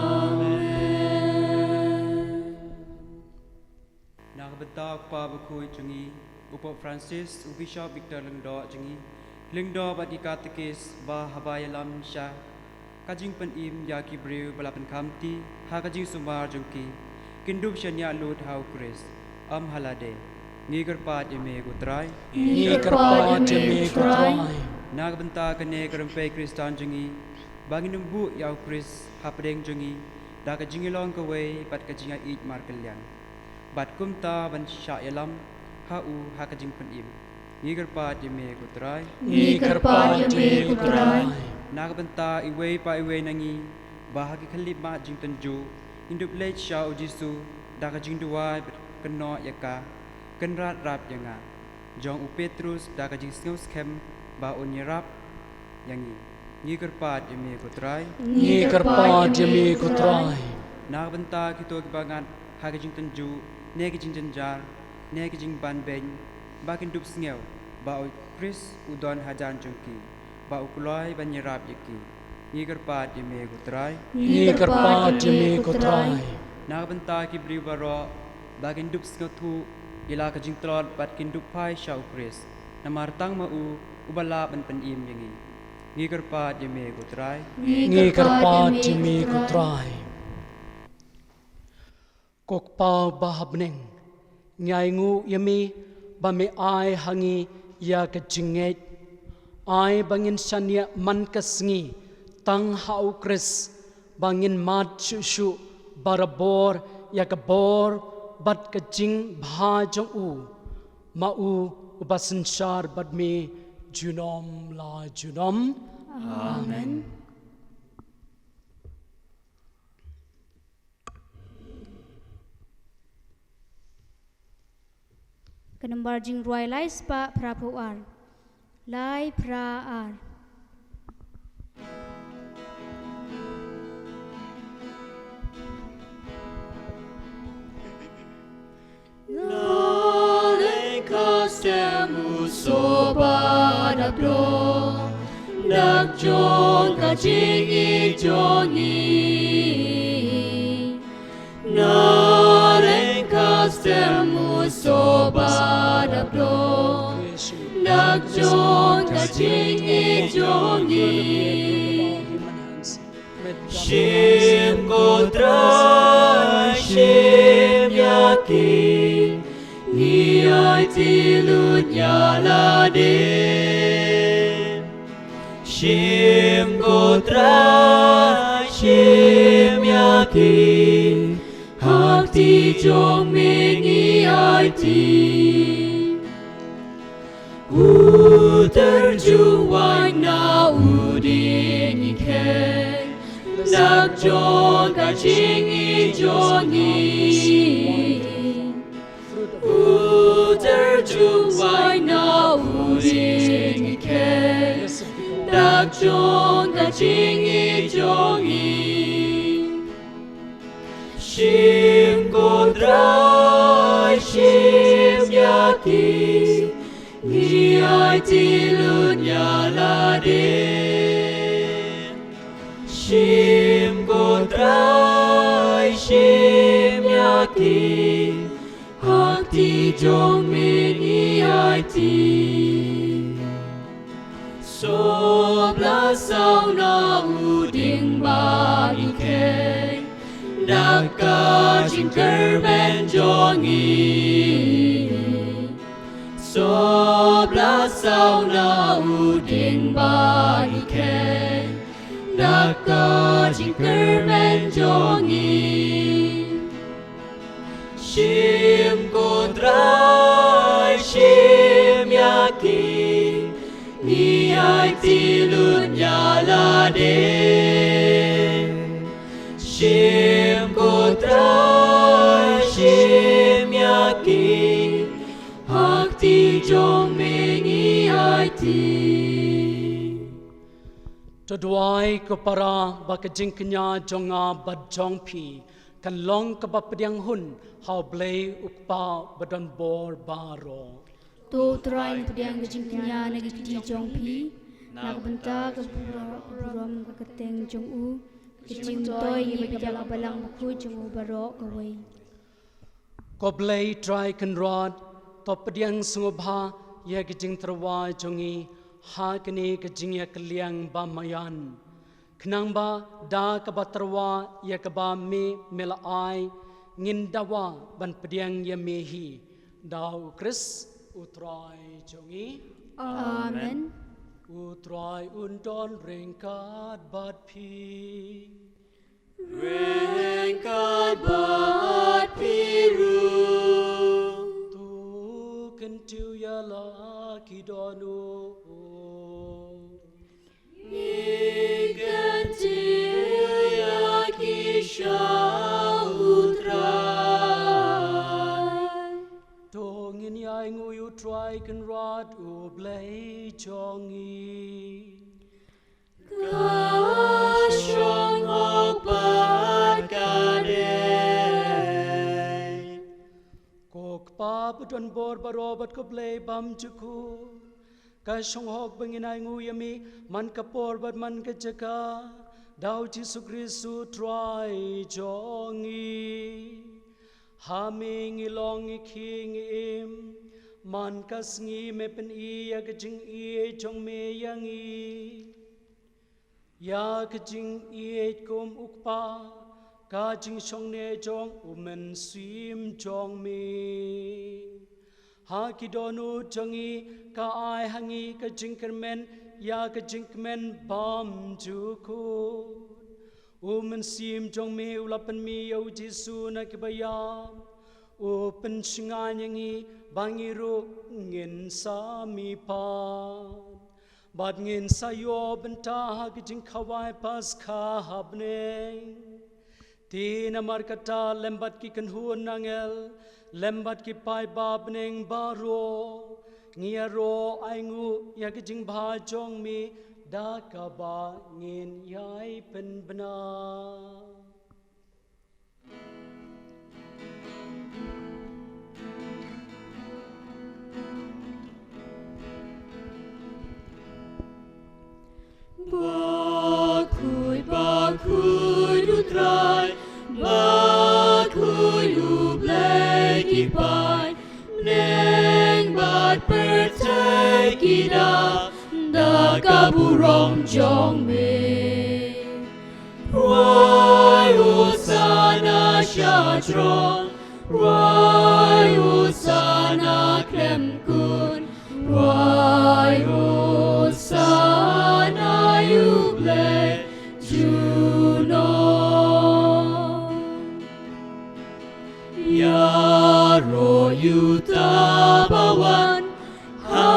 Amen. Na ka bynta u Kpa Bakhuid jong ngi, u Pope Francis, u Bishop Victor Lyngdoh jong ngi, Lyngdoh bad ki Katekis ba haba ïalam sha ka jingpynim ïa ki briew ba la pynkhamti ha ka jingsumar jong ki, kin dup shaniah lut ha u Khrist, ym ha lade. Ngi kyrpad ïa me ko Trai. Ngi kyrpad ïa me ko Trai. Na ka bynta kane ka rympei Khristan jong ngi, ba ngin ym buh ïa u Khrist hapdeng jong ngi da ka jingïalong kawei bad ka jingïaieit markylliang, bad kumta ban shah ïalam ha u ha ka jingpynim. Ngi kyrpad ïa me ko Trai. Ngi kyrpad ïa me ko Trai. Na ka bynta iwei pa iwei na ngi ba ha ki khyllipmat jingtynjuh ngin dup leit sha u Jisu da ka jingduwai bad kynnoh ïa ka, Kynrad, rap ïa nga, jong u Petrus da ka jingsngewskhem ba un ïarap ïa ngi. Ngi kyrpad ïa me ko Trai. Ngi kyrpad ïa me ko Trai. Na ka bynta kito kiba ngat ha ka jingtynjuh ne ka jingjynjar ne ka jingbanbeiñ, ba kin dup sngew ba u Khrist u don hajan jong ki, ba u kloi ban ïarap ïa ki. Ngi kyrpad ïa me ko Trai. Ngi kyrpad ïa me ko Trai. Na ka bynta ki briew baroh, ba kin dup sngewthuh ïa la ka jingtlot bad kin dup phai sha u Khrist, namar tang ma u uba lah ban pynim ïa ngi. Ngi kyrpad ïa me ko Trai. Ngi kyrpad ïa me ko Trai. Ko Kpa ba ha bneng, ngi ainguh ïa me ba me ai ha ngi ïa ka jingngeit. Ai ba ngin shaniah man ka sngi tang ha u Khrist, ba ngin mad shuh shuh barabor ïa ka bor bad ka jingbha jong u, ma u uba synshar bad me junom la junom. Amen. Ka nombar jingrwai lai spah phra phew ar. Lai phra ar. Nga leh ka stem u soh ba dap dor, dak jong ka jingïeit jong ngi. Nga leh ka stem u soh ba dap dor, dak jong ka jingïeit jong ngi. Shim ko Trai, shim ïa ki, ngi aiti lut ïa lade. Shim ko Trai, shim ïa ki, ha kti jong me ngi aiti. U tyrjuh waiñ na u dieng ngi kheiñ, dak jong ka jingïeit jong ngi. U tyrjuh waiñ na u dieng ngi kheiñ, dak jong ka jingïeit jong ngi. Shim ko Trai, shim ïa ki, ngi aiti lut ïa lade. Shim ko Trai, shim ïa ki, ha kti jong me ngi aiti. Sop la saw na u dieng ba ngi kheiñ, da ka jingkyrmen jong ngi. Sop la saw na u dieng ba ngi kheiñ, da ka jingkyrmen jong ngi. Shim ko Trai, shim ïa ki, ngi aiti lut ïa lade. Shim ko Trai, shim ïa ki, ha kti jong me ngi aiti. To duwai ko para ba ka jingkñia jong nga bad jong phi kan long kaba pdiang hun ha U Blei U Kpa badonbor baroh. To U Trai un pdiang ka jingkñia na ki kti jong phi, na ka bynta ka burom ka kyrteng jong u, ka jingmyntoi ïa ka balang bakhuid jong u baroh kawei. Ko Blei Trai Kynrad, to pdiang sngewbha ïa ka jingtyrwa jong ngi ha kane ka jingïakylliang ba maïan, khnang ba da kaba tyrwa ïa kaba me me la ai, ngin dawa ban pdiang ïa me hi, da U Khrist U Trai jong ngi. Amen. U Trai un don ryngkat bad phi. Ryngkat bad phi ruh. To kyntiew ïa la ki dohnud. Ngi kyntiew ïa ki sha U Trai. To ngin ïa ainguh ïa U Trai Kynrad U Blei jong ngi. Ka shong hok bad ka dei. Ko Kpa badonbor baroh bad ko Blei bymjukut, ka shong hok ba ngin ainguh ïa me man ka por bad man ka jaka, da U Jisu Khrist U Trai jong ngi. Ha me ngi long, ngi khie, ngi im. Man ka sngi me pyni ïa ka jingïeit jong me ïa ngi. Ïa ka jingïeit kum U Kpa, ka jingshangne jong U Mynsiem jong me. Ha ki dohnud jong ngi ka ai ha ngi ka jingkyrmen ïa ka jingkmen bymjukut. U Mynsiem jong me u la pynmih ïa U Jisu na kiba ïap, u pynshngaiñ ïa ngi ba ngi ruh ngin sa mihpat. Bad ngin sa ïoh bynta ha ka jingkhawai Paskha ha bneng. Te namar kata lem bad ki kynhun angel, lem bad ki paidbah bneng baroh, ngi ïaroh ainguh ïa ka jingbha jong me da kaba ngin ïai pynbna. Bakhuid, bakhuid U Trai, bakhuid U Blei ki paid, bneng bad pyrthei ki dak da ka burom jong me. Rwai Hosana sha jrong, rwai Hosana khlem kut, rwai Hosana ïa U Blei junom. Ïaroh ïa uta ba wan ha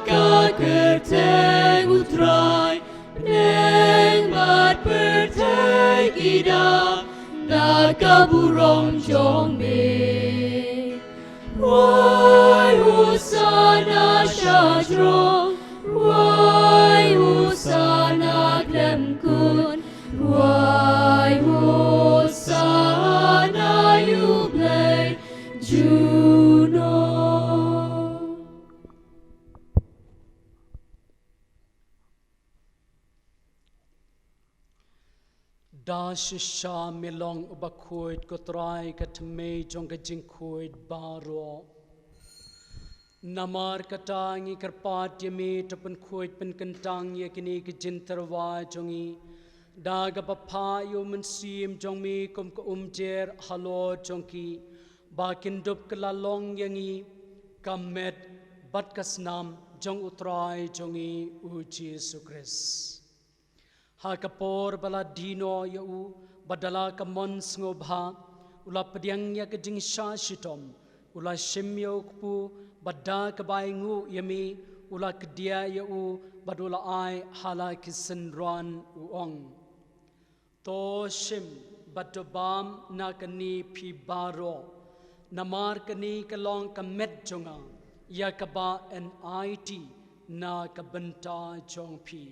ka kyrteng U Trai, bneng bad pyrthei ki dak da ka burom jong me. Rwai Hosana sha jrong, rwai Hosana khlem kut, rwai Hosana ïa U Blei junom. Da shisha me long uba khuid, ko Trai, ka thymmei jong ka jingkhuid baroh. Namar kata ngi kyrpad ïa me, to pynkhuid pynkyntang ïa kine ki jingtyrwa jong ngi da kaba phah ïa U Mynsiem jong me kum ka umjer halor jong ki, ba kin dup kylla long ïa ngi ka met bad ka snam jong U Trai jong ngi U Jisu Khrist. Ha ka por ba la die noh ïa u, bad da la ka mon sngewbha u la pdiang ïa ka jingshah shitom, u la shim ïa u kpu, bad da kaba ainguh ïa me u la kdiah ïa u, bad u la ai ha la ki synran, u ong: To shim bad to bam na kane phi baroh, namar kane ka long ka met jong nga, ïa kaba yn aiti na ka bynta jong phi.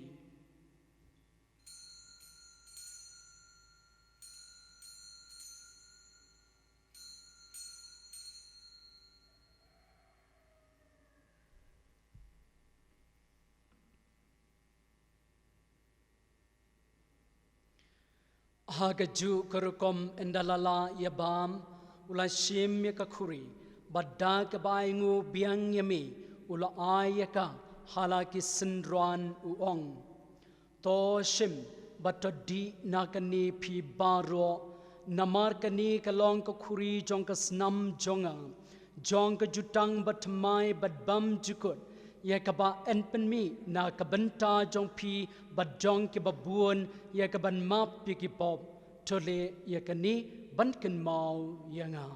Ha kajuh ka rukom ynda la lah ïa bam, u la shim ïa ka khuri, bad da kaba ainguh biang ïa me, u la ai ïa ka ha la ki synran, u ong: To shim bad to dih na kane phi baroh, namar kane ka long ka khuri jong ka snam jong nga, jong ka jutang bathymmai bad bymjukut, ïa kaba yn pynmih na ka bynta jong phi bad jong kiba bun, ïa kaban map ïa ki pop. To leh ïa kane ban kynmaw ïa nga.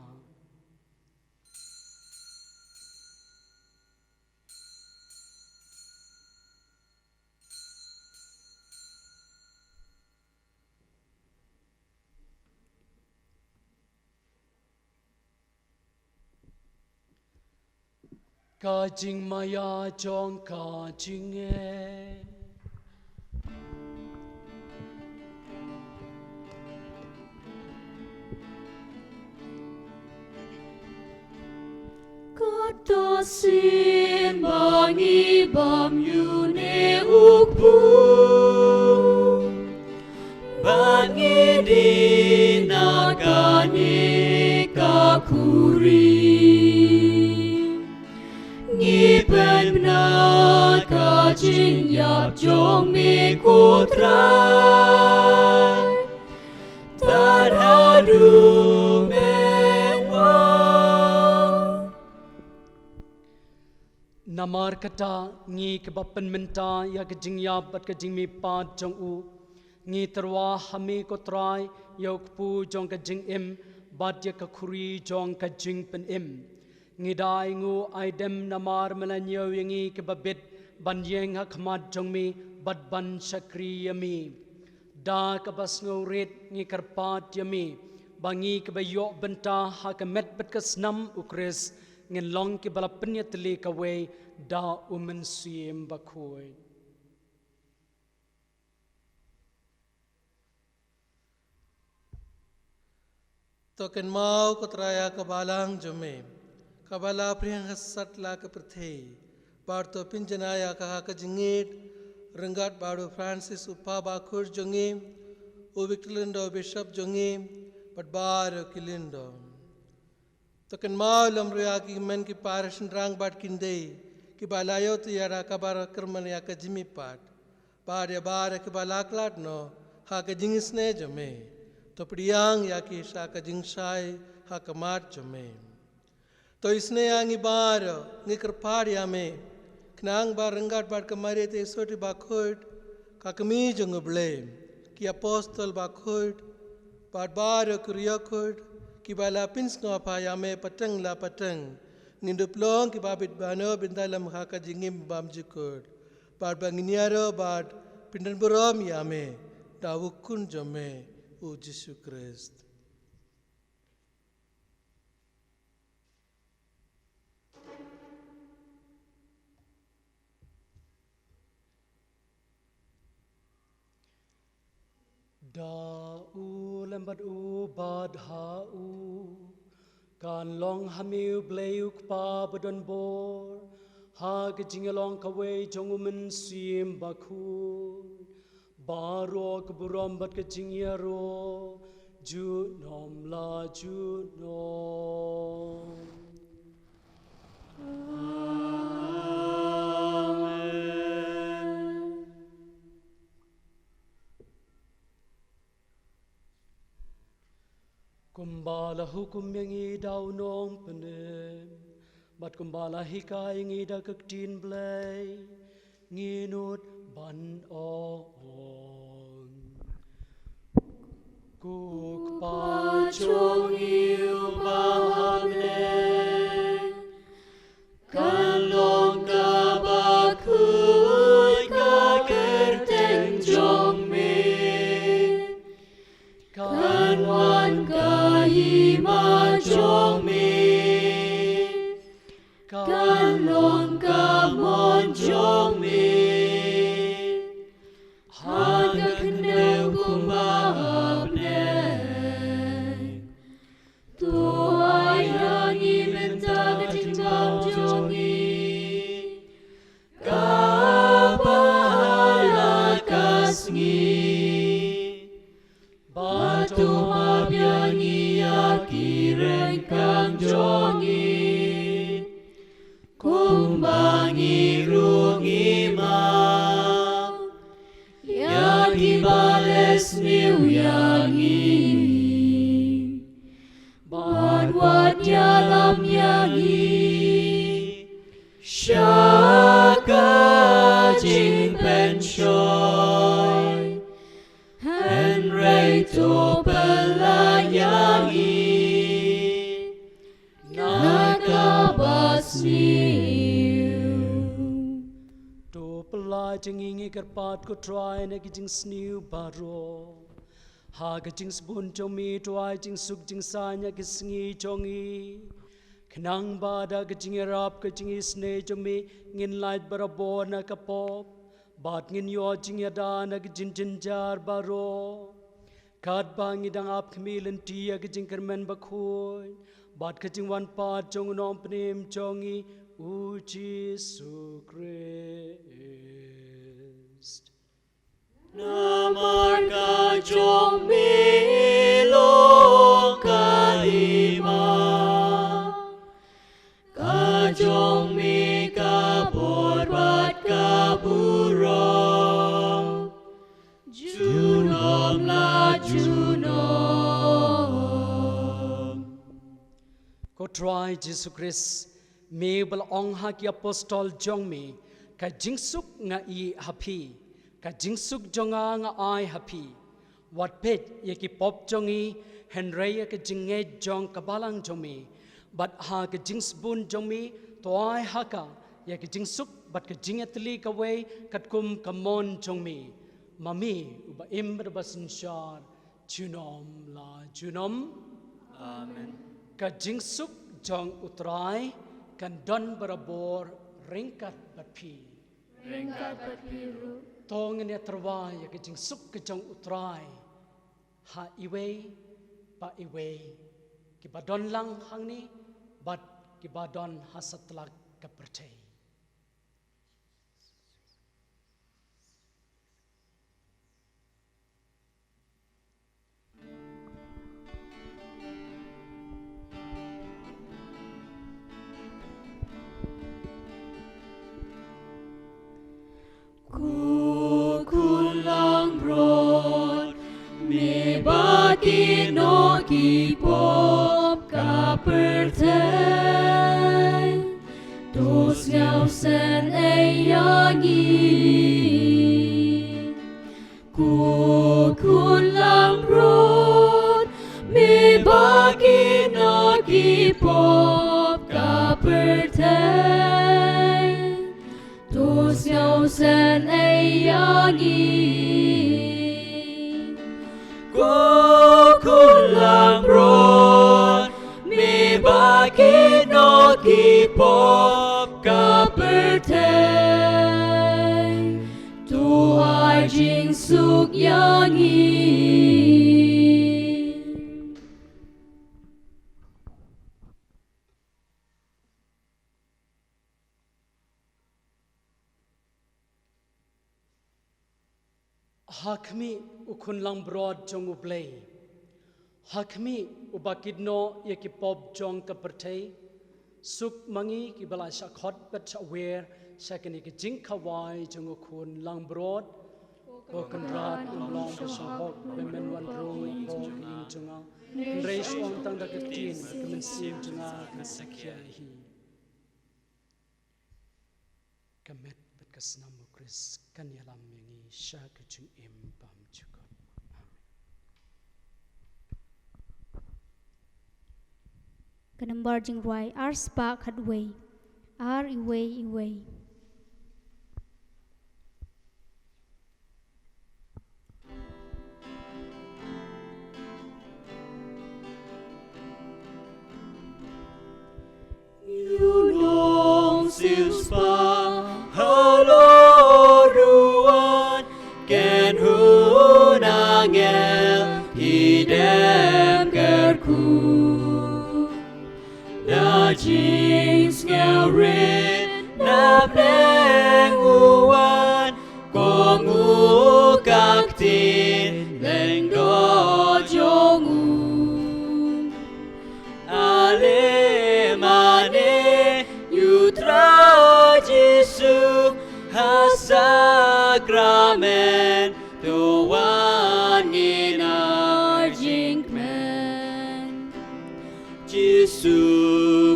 Ka jingmaïa jong ka jingngeit. Kata sien ba ngi bam ïa une u kpu, bad ngi dih na kane ka khuri, ngi pynbna ka jingïap jong me, ko Trai, tad haduh men wan. Namar kata, ngi kiba pynmynta ïa ka jingïap bad ka jingmihpat jong u, ngi tyrwa ha me, ko Trai, ïa u kpu jong ka jingim bad ïa ka khuri jong ka jingpynim. Ngi da ainguh aidem namar me la ñiew ïa ngi kiba bit ban ïeng ha khmat jong me bad ban shakri ïa me. Da kaba sngewrit ngi kyrpad ïa me ba ngi kiba ïoh bynta ha ka met bad ka snam u Khrist, ngin long kiba la pynïatylli kawei da u Mynsiem Bakhuid. To kynmaw, ko Trai, ïa ka balang jong me, kaba la pyrshang ha satlak ka pyrthei, bad to pynjanai ïa ka ha ka jingngeit, ryngkat bad u Francis u Papa bakhuid jong ngi, u Victor Lyngdoh u Bishop jong ngi, bad baroh ki Lyngdoh. To kynmaw lem ruh ïa ki hynmen ki para shynrang bad ki khyndai, kiba la ïoh tyrwa da kaba kyrmen ïa ka jingmihpat, bad ïa baroh kiba la khlad noh ha ka jingisynei jong me. To pdiang ïa ki sha ka jingshai ha khmat jong me. To isynei ïa ngi baroh, ngi kyrpad ïa me, khnang ba ryngkat bad ka Maria Theisotti bakhuid, ka Kmie jong u Blei, ki Apostol bakhuid, bad baroh ki riewkhuid kiba la pynsngewbha ïa me pateng la pateng, ngin dup long kiba bit bano bynta lem ha ka jingim bymjukut, bad ba ngin ïaroh bad pyndonburom ïa me da u Khun jong me, u Jisu Khrist. Da u lem bad u bad ha u, kan long ha me u Blei u Kpa badonbor, ha ka jingïalong kawei jong u Mynsiem Bakhuid, baroh ka burom bad ka jingïaroh junom la junom. Amen. Kumba la hukum ïa ngi da u Nongpynim, bad kumba la hikai ïa ngi da ka ktien Blei, ngin nud ban ong: Ko Kpa jong ngi uba ha bneng, kan long kaba khuid ka kyrteng jong me. Kan wan ka hima jong me. Kan long ka mon jong me ha ka khyndew kumba ha bneng. To ai ha ngi mynta ka jingbam jong ngi kaba ha la ka sngi, bad jong ngi, ngi kyrpad ko Trai na ki jingsniew baroh. Ha ka jingsbun jong me to ai jingsuk jingsaiñ ha ki sngi jong ngi. Khnang ba da ka jingïarap ka jingisynei jong me ngin lait barabor na ka pop, bad ngin ïoh jingïada na ka jingjynjar baroh. Katba ngi dang ap khmih lynti ïa ka jingkyrmen bakhuid bad ka jingwan pat jong u Nongpynim jong ngi, u Jisu Khrist. Namar ka jong me long ka hima, ka jong me ka bor bad ka burom, junom la junom. Ko Trai Jisu Khrist, me ba la ong ha ki apostol jong me, ka jingsuk nga ïeh ha phi, ka jingsuk jong nga nga ai ha phi. Wat peit ïa ki pop jong ngi, hynrei ïa ka jingngeit jong ka balang jong me. Bad ha ka jingsbun jong me, to ai ha ka ïa ka jingsuk bad ka jingïatylli kawei katkum ka mon jong me. Ma me uba im bad uba synshar junom la junom. Amen. Ka jingsuk jong u Trai kan don barabor ryngkat bad phi. Ryngkat bad phi ruh. To ngin ïa tyrwa ïa ka jingsuk ka jong u Trai ha iwei pa iwei, kiba don lang hangne bad kiba don ha satlak ka pyrthei. Ko khun langbrot, me ba kit noh ki pop ka pyrthei, to sngewsynei ïa ngi. Ko khun langbrot, me ba kit noh ki pop ka pyrthei, to sngewsynei ïa ngi. Ko khun langbrot, me ba kit noh ki pop ka pyrthei, to ai jingsuk ïa ngi. Ha khmih u khun langbrot jong U Blei. Ha khmih uba kit noh ïa ki pop jong ka pyrthei. Suk ma ngi kiba la shah khot bad shah wer sha kane ka jingkhawai jong u khun langbrot. Ko Kynrad, ngam long ba sngewhok ba men wan rung hapoh ka ïing jong nga, hynrei shu ong tang da ka ktien, ka mynsiem jong nga kan sa khia hi. Ka met bad ka snam u Khrist kan ïalam ïa ngi sha ka jingim bymjukut. Amen. Ka nombar jingrwai ar spah khatwei. Ar iwei iwei. Ïa u Nongsiewspah halor u wan, kynhun angel ki dem kyrkhu. Da jingsngewrit na pdeng u wan, kong u ka ktien lyngdoh jong u. Ale mane ïa u Trai Jisu ha sakramen, to wan ngin ai jingkmen. Jisu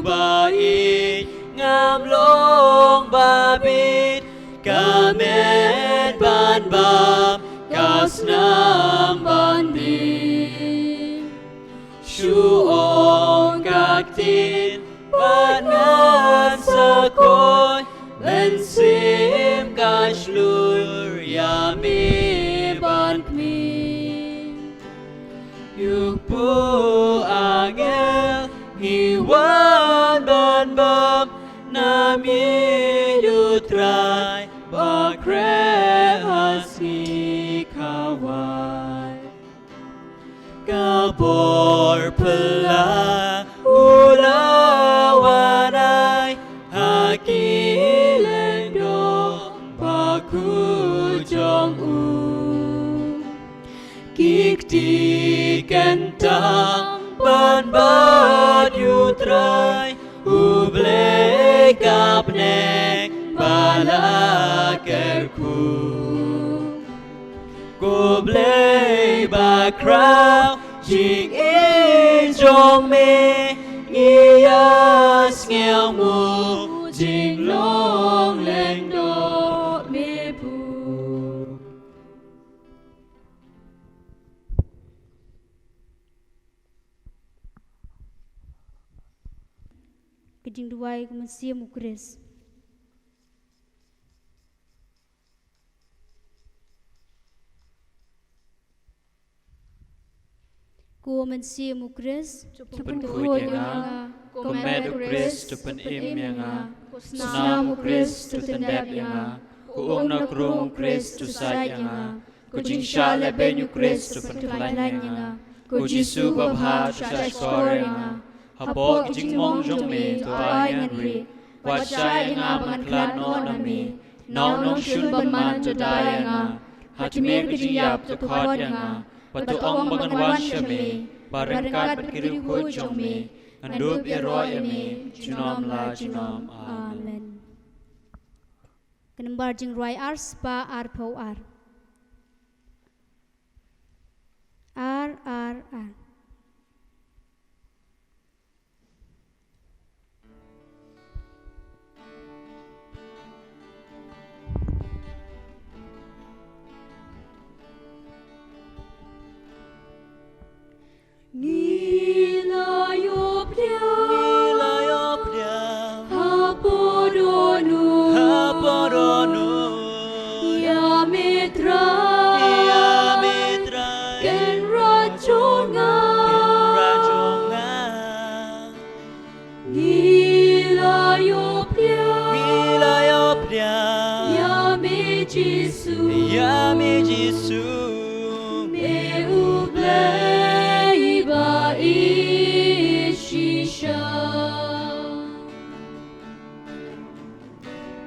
ba ïeit ngam long ba bit, ka met ban bam, ka snam ban bit. Shu ong ka ktien bad ngan sa koi, mynsiem ka shlur Ïa u Trai ba khreh ha sngi khawai. Ka bor phylla u la wan ai ha ki lyngdoh bakhuid jong u. Ki kti kyntang ban bat ïa u Trai, u Blei ka bneng ba la kyrkhu. Ko Blei bakhraw, jingim jong me ngi ïa sngewthuh, jinglong lyngdoh me buh. Ka jingduwai ka mynsiem u Khrist. Ko mynsiem u Khrist, to pynkhuid ïa nga. Ko met u Khrist, to pynim ïa nga. Ko snam u Khrist, to pyndep ïa nga. Ko um na krung u Khrist, to sait ïa nga. Ko jingshah lehbeiñ u Khrist, to pynkhlaiñ ïa nga. Ko Jisu babha, to shahshkor ïa nga. Hapoh ka jingmong jong me, to ai ngan rieh. Wat shah ïa nga ba ngan khlad noh na me. Na u nongshun bymman to da ïa nga. Ha tmier ka jingïap to khot ïa nga. Bad to ong ba ngan wan sha me, ba ryngkat bad ki riewkhuid jong me ngan dup ïaroh ïa me junom la junom. Amen. Ka nombar jingrwai ar spah arphew ar. Ar, ar, ar. Ngi la ïoh pdiang. Ngi la ïoh pdiang. Hapoh dohnud. Hapoh dohnud. Ïa me Trai. Ïa me Trai. Kynrad jong nga. Kynrad jong nga. Ngi la ïoh pdiang. Ngi la ïoh pdiang. Ïa me Jisu. Ïa me Jisu. Me u Blei ba ïeit shisha.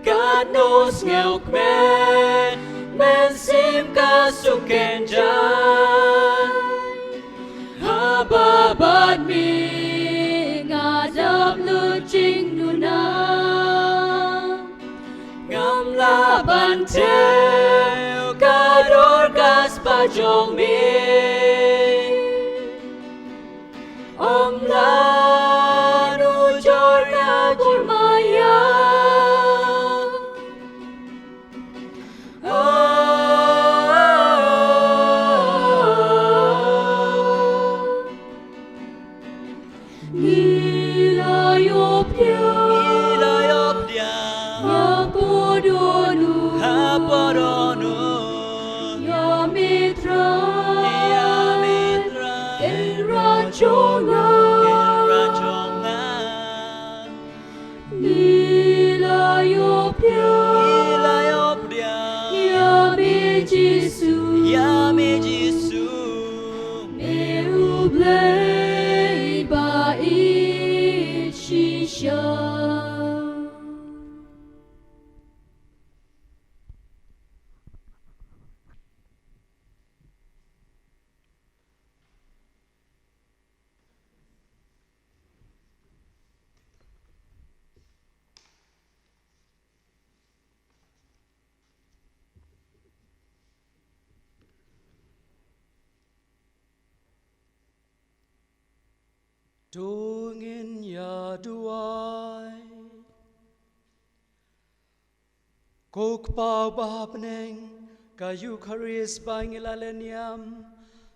Katno sngewkmen, mynsiem ka sngewkmen jai. Haba bad me nga dap lut jingduna. Ngam lah ban thew ka dorkas ba jong me. Ym lah nujor na bor maïa. Oh, ngi la ïoh pdiang. Ngi la ïoh pdiang. Hapoh dohnud. Hapoh dohnud. Ïa me Trai. Ïa me Trai. Kynrad jong nga. Kynrad jong nga. Ngi la ïoh pdiang. Ngi la ïoh pdiang. Ïa me Jisu. Ïa me Jisu. Me u Blei ba ïeit shisha. To ngin ïa duwai. Ko Kpa ba ha bneng, ka Eukharist ba ngi la leh niam,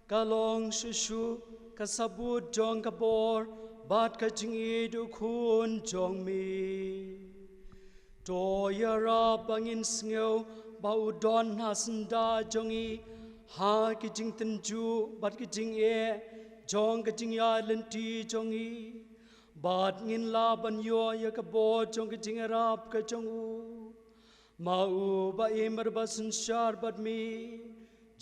ka long shuh shuh ka sabut jong ka bor bad ka jingïeit u Khun jong me. To ïarap ba ngin sngew ba u don ha syndah jong ngi ha ki jingtynjuh bad ki jingeh jong ka jingïaid lynti jong ngi. Bad ngin lah ban ïoh ïa ka bor jong ka jingïarap ka jong u. Ma u ba im bad ba synshar bad me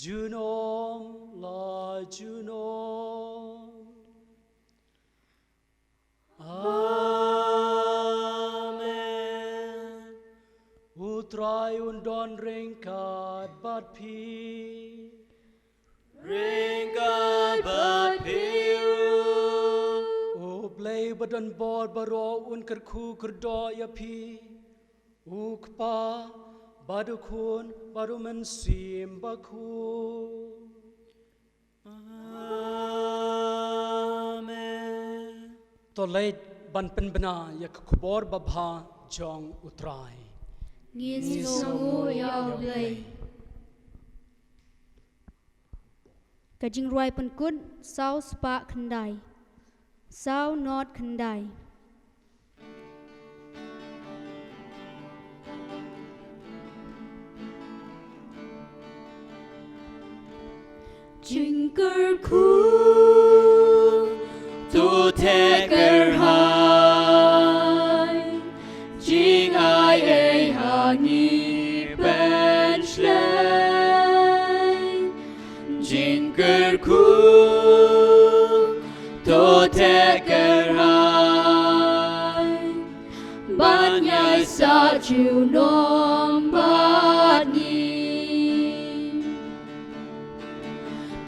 junom la junom. Amen. U Trai un don ryngkat bad phi. Ryngkat bad phi ruh. U Blei ba don bor baroh un kyrkhu kyrdoh ïa phi. U Kpa bad u Khun bad u Mynsiem Bakhuid. Amen. To leit ban pynbna ïa ka khubor babha jong u Trai. Ngin sngewnguh ïa u Blei. Ka jingrwai pynkut saw spah khyndai. Saw not khyndai. Jingkyrkhu to theh kyrhai, jingai ei ha ngi pynshlei. Jingkyrkhu to theh kyrhai, ban ïai sah junom bad ngi.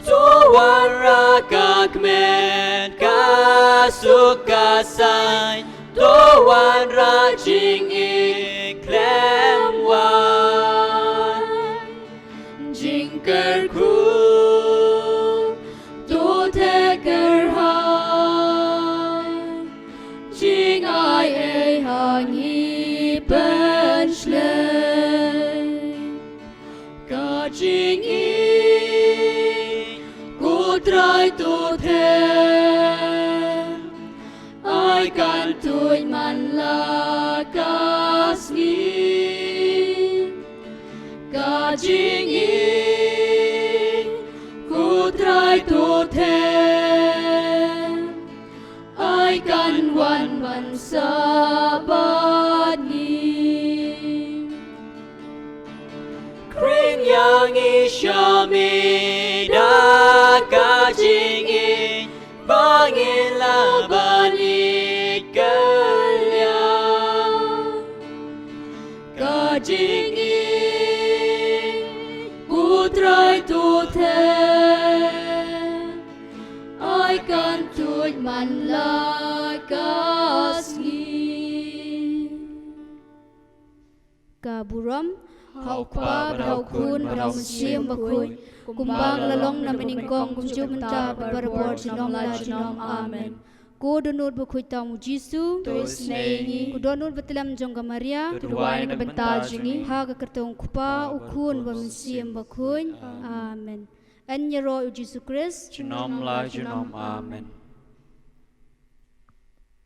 To wanrah ka kmen ka suk ka saiñ, to wanrah jingïeit khlem wan. Jingkyrkhu to theh kyrhai, jingai ei ha ngi pynshlei. Ka jingïeit ko Trai to theh, ai kan tuid man la ka sngi. Ka jingïeit ko Trai to theh, ai kan wan ban sah bad ngi. Khring ïa ngi sha me da ka jingïeit, ba ngin lah ban ïeit kylliang. Ka jingïeit ko Trai to theh, ai kan tuid man la ka sngi. Ka burom ha U Kpa bad ha U Khun bad ha U Mynsiem Bakhuid, kumba la long na mynnyngkong, kumjuh mynta bad barabor junom la junom. Amen. Ko dohnud bakhuid tam U Jisu, to isynei ïa ngi. Ko dohnud batlem jong ka Maria, to duwai na ka bynta jong ngi. Ha ka kyrteng U Kpa, U Khun bad U Mynsiem Bakhuid. Amen. Yn ïaroh U Jisu Khrist. Junom la junom. Amen.